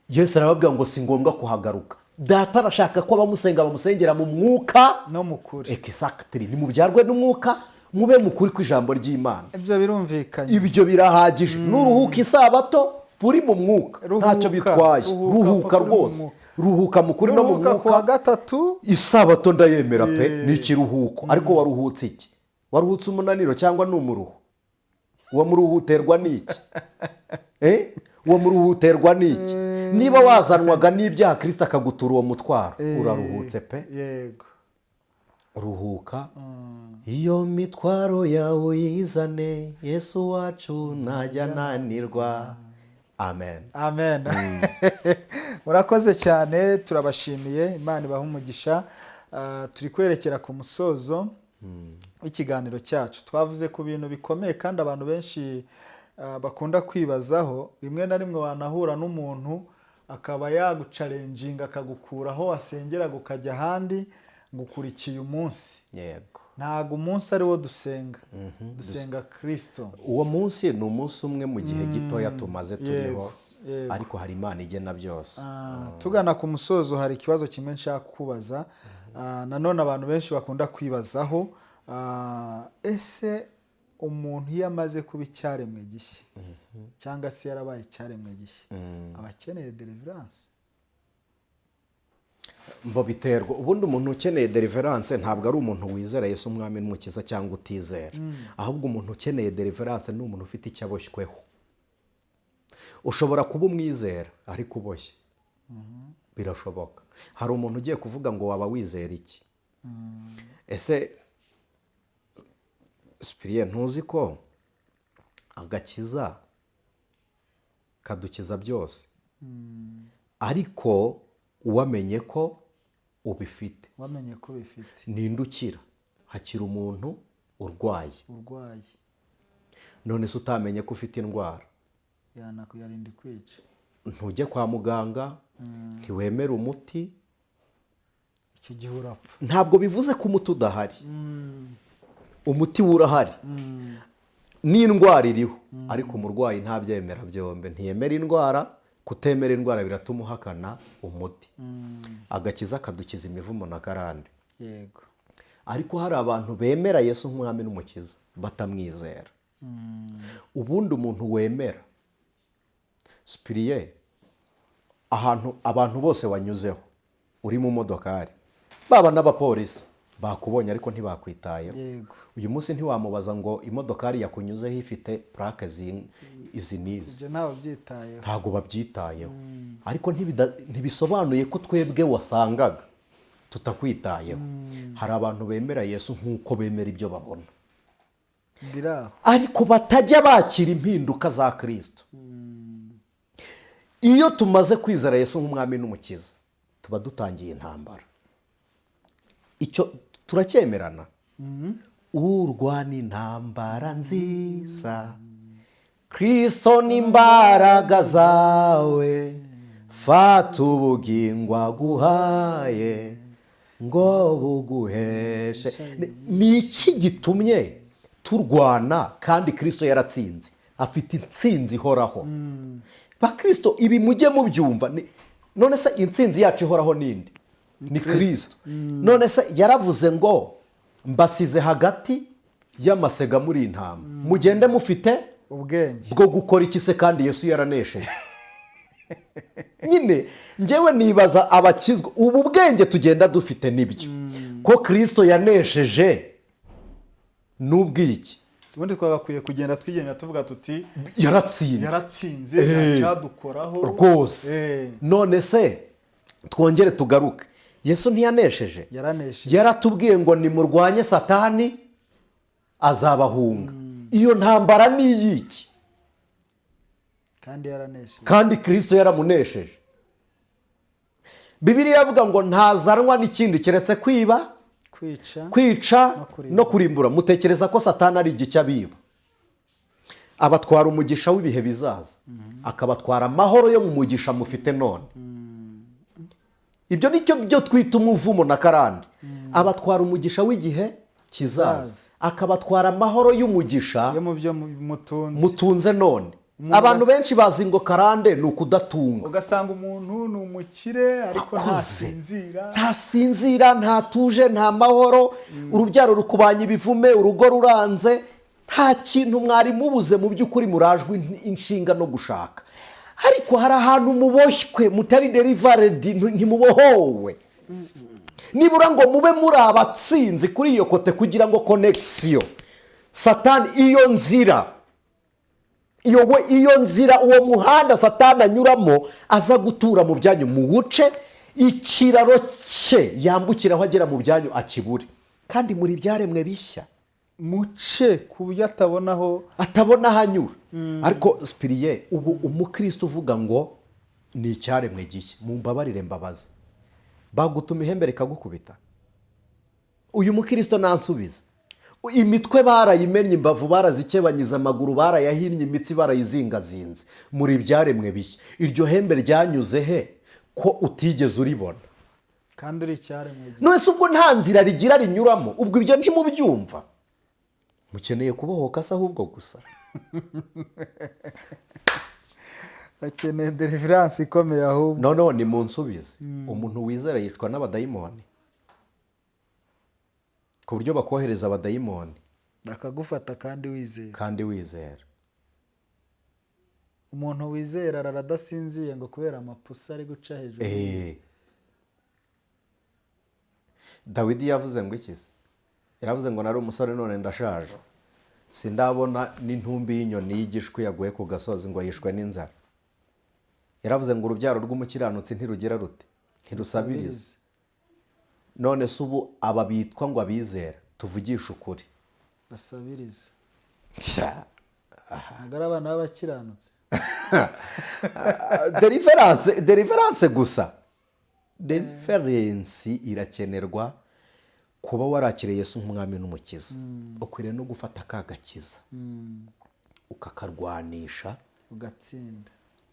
Yesu arababwira ngo si ngombwa kuhagaruka, Data arashaka ko abamusenga bamusengera mu mwuka no mu kuri. Exactly, nimubyarwe n'umwuka, mube mukuri kw'ijambo ry'Imana. Ibyo birumvikanye. Ibyo birahagije. Nuruhuka isabato uri mu mwuka, Ruhuka, ntacyo bitwaye. ruhuka, Ruhuka uri mu rwose. mwuka. Ruhuka mu kuri no mu Ruhuka ku wa mwuka. gatatu. Isabato ndayemera pe, ni ikiruhuko. Ariko waruhutse iki? Waruhutse umunaniro cyangwa ni umuruho? Uwo muruho uterwa n'iki? Uwo muruho uterwa n'iki? Niba wazanwaga n'ibyaha, Kirisita akagutura uwo mutwaro, uraruhutse pe. Ruhuka, iyo mitwaro yawe uyizane, Yesu wacu ntajya ananirwa. Amen. Amen. Murakoze cyane, turabashimiye, Imana ibahe umugisha. Turi kwerekera ku musozo w'ikiganiro cyacu. Twavuze ku bintu bikomeye kandi abantu benshi bakunda kwibazaho. Rimwe na rimwe wanahura n'umuntu akaba yaguchallenginga, akagukura aho wasengeraga ukajya ahandi, ngo ukurikiye umunsi. Ntabwo umunsi ari wo dusenga, dusenga Kirisito. Uwo munsi ni umunsi umwe mu gihe gitoya tumaze turiho. Yego. Ariko hari Imana igena byose. Tugana ku musozo, hari ikibazo kimwe nshaka kukubaza. Nanone abantu benshi bakunda kwibazaho. Ese umuntu iyo amaze kuba icyaremwe gishya, cyangwa se yarabaye icyaremwe gishya, aba akeneye deliverance? Mbo biterwa. Ubundi umuntu ukeneye deliverance ntabwo ari umuntu wizera Yesu umwami n'umukiza cyangwa utizera. Ahubwo umuntu ukeneye deliverance ni umuntu ufite icyo aboshyweho. Ushobora kuba umwizera ariko uboshye, birashoboka. Hari umuntu ugiye kuvuga ngo: "Waba wizera iki?" Ese Sipiriye, ntuzi ko agakiza kadukiza byose? Ariko wamenye ko ubifite. Wamenye ko bifite. Ninde ukira? Hakira umuntu urwaye. Urwaye. None se utamenye ko ufite indwara? Yanakuyarinda kwica. Ntujye kwa muganga, ntiwemere umuti. Icyo gihe urapfa. Ntabwo bivuze ko umuti udahari. Umuti we urahari n'indwara iriho, ariko umurwayi ntabyemera byombi. Ntiyemera indwara. Kutemera indwara biratuma uhakana umuti. Agakiza kadukiza imivumo na karande. Ariko hari abantu bemera Yesu nk'umwami n'umukiza batamwizera. Ubundi umuntu wemera, Sipiriye, ahantu abantu bose wanyuzeho uri mu modokari, baba n'abapolisi bakubonye ariko ntibakwitayeho. Uyu munsi ntiwamubaza ngo imodokari yakunyuzeho ifite plaque izi n'izi. Ibyo ntawe ubyitayeho. Ntabwo babyitayeho, ariko ntibisobanuye ko twebwe wasangaga tutakwitayeho. Hari abantu bemera Yesu nk'uko bemera ibyo babona, Biri aho. ariko batajya bakira impinduka za Kirisito. Iyo tumaze kwizera Yesu nk'umwami n'umukiza, tuba dutangiye intambara. Icyo turacyemerana? Urwana intambara nziza, Kirisito n'imbaraga zawe. Fata ubugingo aguhaye ngo buguheshe. Ni iki gitumye turwana kandi Kirisito yaratsinze, afite intsinzi ihoraho? Bakirisito, ibi mujye mubyumva. None se intsinzi yacu ihoraho ninde? Ni Kirisito. None se yaravuze ngo: "Mbasize hagati y'amasega muri intama, mugende mufite ubwenge bwo gukora iki?" Se kandi Yesu yaranesheje nyine. Ngewe nibaza, abakizwa ubu bwenge tugenda dufite nibyo ko Kirisito yanesheje n'ubwiki? Ubundi twagakwiye kugenda twigenda tuvuga tuti: Yaratsinze. "Yaratsinze, ntacyadukoraho." Rwose. None se twongere tugaruke, Yesu ntiyanesheje? Yaranesheje. Yaratubwiye ngo nimurwanye Satani azabahunga. Iyo ntambara ni iy'iki? Kandi yaranesheje. Kandi Kirisito yaramunesheje. Bibiliya iravuga ngo ntazanwa n'ikindi keretse kwiba, kwica, kwica no kurimbura. No kurimbura. Mutekereza ko Satani ari igiki abiba? Abatwara umugisha w'ibihe bizaza, akabatwara amahoro yo mu mugisha mufite none. Ibyo ni cyo byo twita umuvumo na karande. Abatwara umugisha w'igihe kizaza, Kizaza. akabatwara amahoro y'umugisha yo mu byo mutunze. Mutunze none. Abantu benshi bazi ngo karande ni ukudatunga. Ugasanga umuntu ni umukire ariko Wakoze. ntasinzira. Ntasinzira, ntatuje, nta mahoro, urubyaro rukubanya ibivume, urugo ruranze, nta kintu mwari mubuze. Mu by'ukuri murajwe inshinga no gushaka, ariko hari ahantu muboshywe, mutari delivered, ntimubohowe nibura ngo mube muri abatsinzi kuri iyo côté, kugira ngo connexion Satani, iyo nzira, iyo we, iyo nzira, uwo muhanda Satani anyuramo aza gutura mu byanyu, mu wuce ikiraro cye yambukiraho agera mu byanyu akibure, kandi muri byaremwe bishya. Muce ku buryo atabonaho. Atabona aho anyura. Ariko sipiriye, ubu umukristo uvuga ngo ni icyaremwe gishya, mumbabarire mbabaza, bagutuma ihembe rikagukubita? Uyu mukristo nansubiza. Imitwe barayimennye, imbavu barazikebanyiza, amaguru barayahinnye, imitsi barayizingazinze, muri ibyaremwe bishya. Iryo hembe ryanyuze he ko utigeze uribona? Kandi uri icyaremwe gishya. None se ubwo nta nzira rigira rinyuramo? Ubwo ibyo ntimubyumva? Mukeneye kubohoka se ahubwo gusa? Bakeneye deliverance ikomeye ahubwo. Noneho nimunsubize, umuntu wizera yicwa n'abadayimoni ku buryo bakohereza abadayimoni bakagufata kandi wizera? Kandi wizera. Umuntu wizera arara adasinziye ngo kubera amapusi ari guca hejuru? Dawidi yavuze ngo iki se? Yaravuze ngo: "Nari umusore none ndashaje, sindabona n'intumbi y'inyoni y'igishwi yaguye ku gasozi ngo yishwe n'inzara." Yaravuze ngo: "Urubyaro rw'umukiranutsi ntirugira rute? Ntirusabiriza." None se ubu aba bitwa ngo abizera, tuvugishe ukuri, basabiriza? Ntabwo ari abana b'abakiranutsi. Deliverance, deliverance gusa, deliverance irakenerwa. Kuba warakiriye Yesu nk'umwami n'umukiza, ukwiriye no gufata ka gakiza ukakarwanisha, ugatsinda.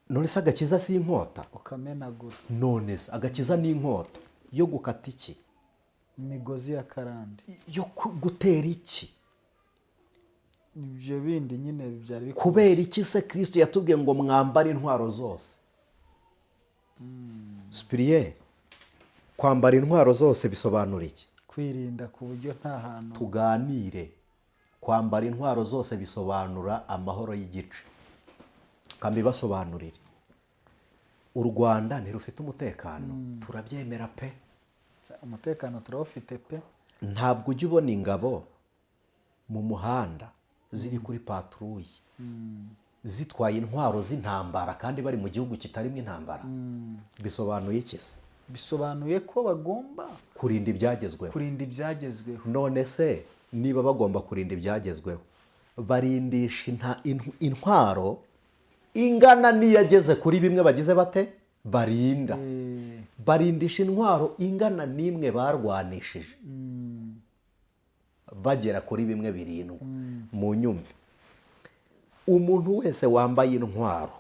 None se agakiza si inkota? Ukamenagura. None se agakiza ni inkota yo gukata iki? Imigozi ya karande. Yo gutera iki? Ibyo bindi nyine byari bikomeye. Kubera iki se Kirisito yatubwiye ngo mwambare intwaro zose? Sipiriye, kwambara intwaro zose bisobanura iki? Kwirinda ku buryo nta hantu. Tuganire. Kwambara intwaro zose bisobanura amahoro y'igice. Kambibasobanurire. U Rwanda ntirufite umutekano, turabyemera pe. Umutekano turawufite pe. Ntabwo ujya ubona ingabo mu muhanda ziri kuri patrouille zitwaye intwaro z'intambara kandi bari mu gihugu kitarimo intambara? Bisobanuye iki se? Bisobanuye ko bagomba kurinda ibyagezweho. Kurinda ibyagezweho. None se niba bagomba kurinda ibyagezweho, barindisha intwaro ingana n'iyageze kuri bimwe bagize bate? Barinda. Barindisha intwaro ingana n'imwe barwanishije bagera kuri bimwe birindwa. Mu nyumve, umuntu wese wambaye intwaro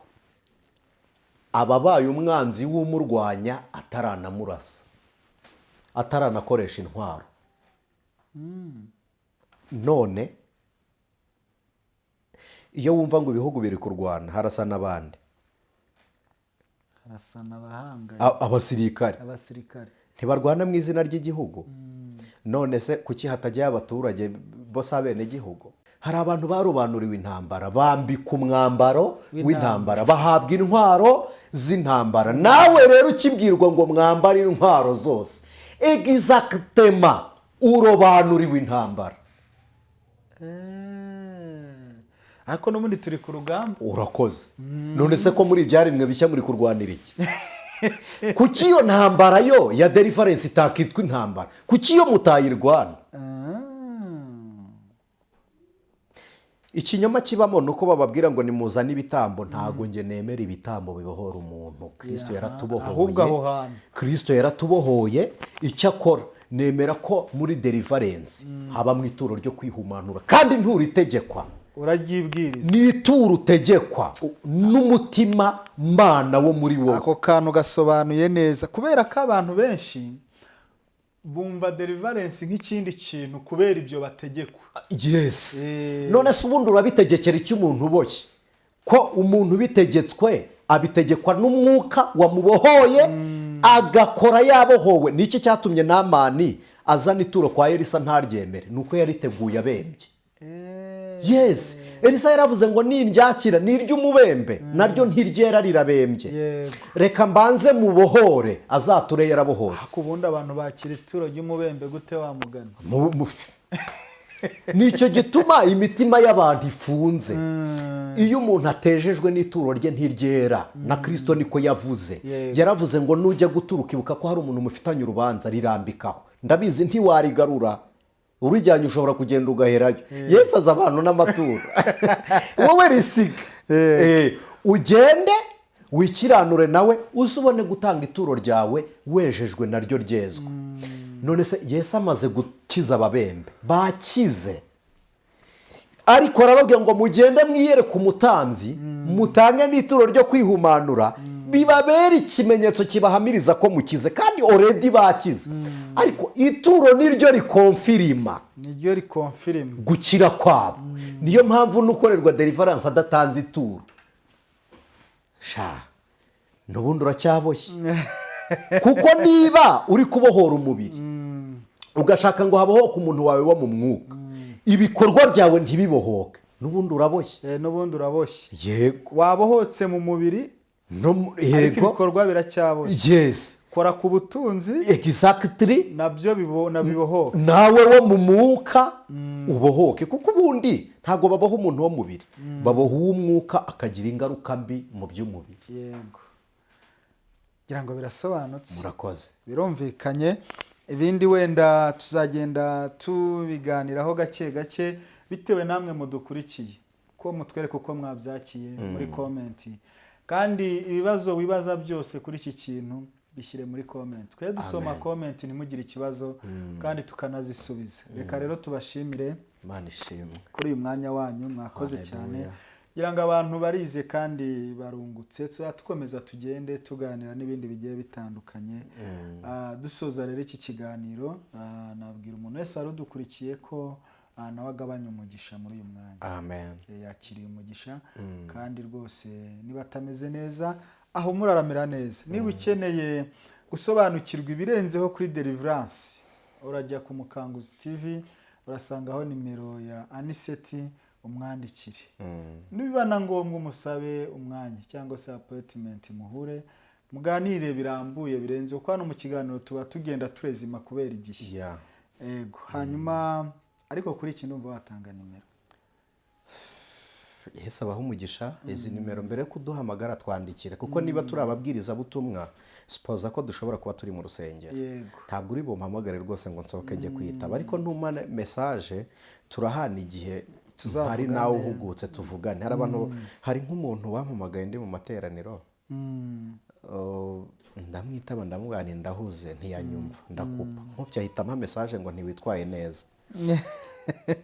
Aba abaye umwanzi w'umurwanya ataranamurasa, ataranakoresha intwaro. None iyo wumva ngo ibihugu biri kurwana, harasa n'abandi? Harasa n'abahanga. Abasirikare. Abasirikare. Ntibarwana mu izina ry'igihugu? None se kuki hatajyayo abaturage bose, abenegihugu? Hari abantu barobanuriwe intambara, bambika umwambaro w'intambara, bahabwa intwaro z'intambara. Nawe rero ukibwirwa ngo mwambare intwaro zose, exactement urobanuriwe intambara. Ariko n'ubundi turi ku rugamba. Urakoze. None se ko muri ibyaremwe bishya, muri kurwanira iki? Kuki iyo ntambara yo ya deliverance itakitwa intambara? Kuki iyo mutayirwana? Ikinyoma kibamo ni uko bababwira ngo nimuzane ibitambo. Ntabwo njye nemera ibitambo bibohora umuntu. Kirisito yaratubohoye. Ahubwo aho hantu. Kirisito yaratubohoye. Icyakora nemera ko muri deliverance habamo ituro ryo kwihumanura, kandi nturitegekwa. Uraryibwiriza. Ni ituro utegekwa n'umutima mana wo muri wowe. Ako kantu gasobanuye neza, kubera ko abantu benshi bumva deliverance nk'ikindi kintu kubera ibyo bategekwa. Yes. None se ubundi urabitegekera icyo umuntu uboshye? Ko umuntu ubitegetswe abitegekwa n'umwuka wamubohoye, agakora yabohowe. Ni iki cyatumye Namani azana ituro kwa Elisa ntaryemere? Ni uko yariteguye abembye. Yes, Elisa yaravuze ngo nindyakira ni iry'umubembe, naryo ntiryera, rirabembye. Reka mbanze mubohore, azature yarabohotse. Ariko ubundi abantu bakira ituro ry'umubembe gute, wa mugani? Nicyo gituma imitima y'abantu ifunze. Iyo umuntu atejejwe n'ituro rye, ntiryera. Na Kirisito niko yavuze. Yaravuze ngo nujya guturuka, ibuka ko hari umuntu mufitanye urubanza, rirambikaho. Ndabizi ntiwarigarura, urijyanye ushobora kugenda ugaherayo. Yesu aza abantu n'amaturo, wowe risiga. Ugende wikiranure nawe, uze ubone gutanga ituro ryawe wejejwe naryo ryezwa. None se Yesu amaze gukiza ababembe, bakize, ariko arababwira ngo mugende mwiyereke umutambyi, mutange n'ituro ryo kwihumanura, bibabere ikimenyetso kibahamiriza ko mukize. Kandi already bakize, ariko ituro niryo riconfirma. Niryo riconfirma. Gukira kwabo. Niyo mpamvu n'ukorerwa deliverance adatanze ituro, sha, n'ubundi uracyaboshye. Kuko niba uri kubohora umubiri, ugashaka ngo habohoke umuntu wawe wo mu mwuka, ibikorwa byawe ntibibohoke, n'ubundi uraboshye. N'ubundi uraboshye. Yego. Wabohotse mu mubiri, No ariko ibikorwa biracyaboshye. Kora ku butunzi. Nabyo nabibohoka. Nawe wo mu mwuka ubohoke, kuko ubundi ntabwo baboha umuntu wo mubiri, baboha uw'umwuka akagira ingaruka mbi mu by'umubiri. Yego, ngira ngo birasobanutse. Murakoze. Birumvikanye. Ibindi wenda tuzagenda tubiganiraho gake gake, bitewe namwe mudukurikiye, ko mutwereka uko mwabyakiye muri comment. Kandi ibibazo wibaza byose kuri iki kintu bishyire muri comment. Twe dusoma Amen. comment, ntimugire ikibazo, kandi tukanazisubiza. Reka rero tubashimire Imana ishimwe. kuri uyu mwanya wanyu. Mwakoze Hallelujah. cyane. Ngira ngo abantu barize kandi barungutse. Tuzajya dukomeza tugende tuganira n'ibindi bigiye bitandukanye. Dusoza rero iki kiganiro, nabwira umuntu wese wari udukurikiye ko nawe agabanya umugisha muri uyu mwanya. Amen. Yakiriye umugisha, kandi rwose niba atameze neza aho muraramera neza. Niba ukeneye gusobanukirwa ibirenzeho kuri deliverance, urajya ku Mukanguzi TV, urasangaho nimero ya Aniseti, umwandikire. Nibiba na ngombwa umusabe umwanya cyangwa se appointment, muhure muganire birambuye birenze, kuko hano mu kiganiro tuba tugenda turezima kubera igihe. Yego. Hanyuma ariko kuri iki ndumva watanga nimero. Yesu abaha umugisha. Izi nimero, mbere yo kuduhamagara twandikire, kuko niba turi ababwirizabutumwa, suppose ko dushobora kuba turi mu rusengero. Ntabwo uri bumpamagare rwose ngo nsohoke njye kwitaba, ariko ntumane message, turahana igihe Tuzavugane. hari nawe uhugutse tuvugane. Hari abantu, hari nk'umuntu wampamagaye ndi mu materaniro. Ndamwitaba, ndamubwira nti ndahuze, ntiyanyumva, ndakupa. Nk'ubyo ahitamo message ngo ntiwitwaye neza.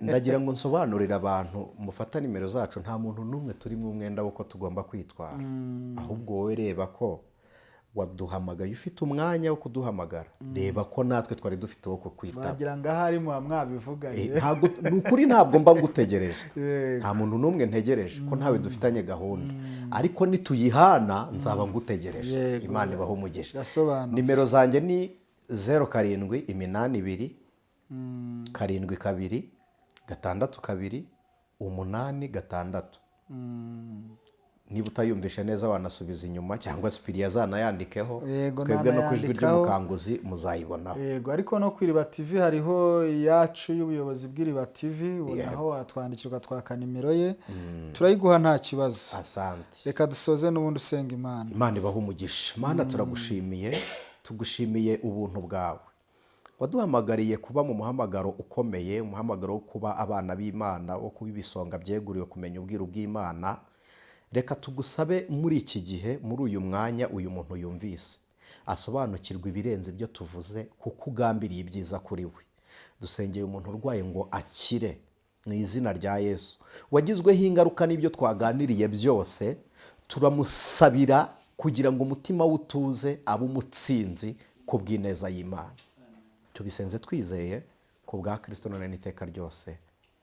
Ndagira ngo nsobanurire abantu mufata nimero zacu, nta muntu n'umwe turimo umwenda w'uko tugomba kwitwara. Ahubwo wowe reba ko waduhamagaye ufite umwanya wo kuduhamagara, reba ko natwe twari dufite uwo kukwitaba. Wagira ngo ahari muba mwabivuganye. Ni ukuri ntabwo mba ngutegereje. Yego. Nta muntu n'umwe ntegereje ko ntawe dufitanye gahunda, ariko nituyihana nzaba ngutegereje. Yego. Imana ibahe umugisha. Birasobanutse. Nimero zanjye ni 0782 72 62 86. Niba utayumvishe neza wanasubiza inyuma cyangwa Sipiriya azanayandikeho. Yego, Twebwe no ku Ijwi nanayandikaho. ry'Umukanguzi muzayibonaho. Yego, ariko no ku Iriba TV hariho iyacu y'ubuyobozi bw'Iriba TV. Ubu naho watwandikira ukatwaka nimero ye, turayiguha nta kibazo. Asante. Reka dusoze n'ubundi usenga Imana. Imana ibaha umugisha. Mana, turagushimiye, tugushimiye ubuntu bwawe. Waduhamagariye kuba mu muhamagaro ukomeye, umuhamagaro wo kuba abana b'Imana, wo kuba ibisonga byeguriwe kumenya ubwiru bw'Imana. Reka tugusabe muri iki gihe, muri uyu mwanya, uyu muntu yumvise asobanukirwa ibirenze ibyo tuvuze, kuko ugambiriye ibyiza kuri we. Dusengeye umuntu urwaye ngo akire mu izina rya Yesu. Wagizweho ingaruka n'ibyo twaganiriye byose, turamusabira kugira ngo umutima we utuze, abe umutsinzi ku bw'ineza y'Imana. Tubisenze twizeye ku bwa Kirisito, none n'iteka ryose,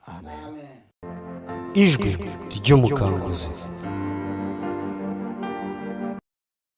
amen. Ijwi ry'Umukanguzi.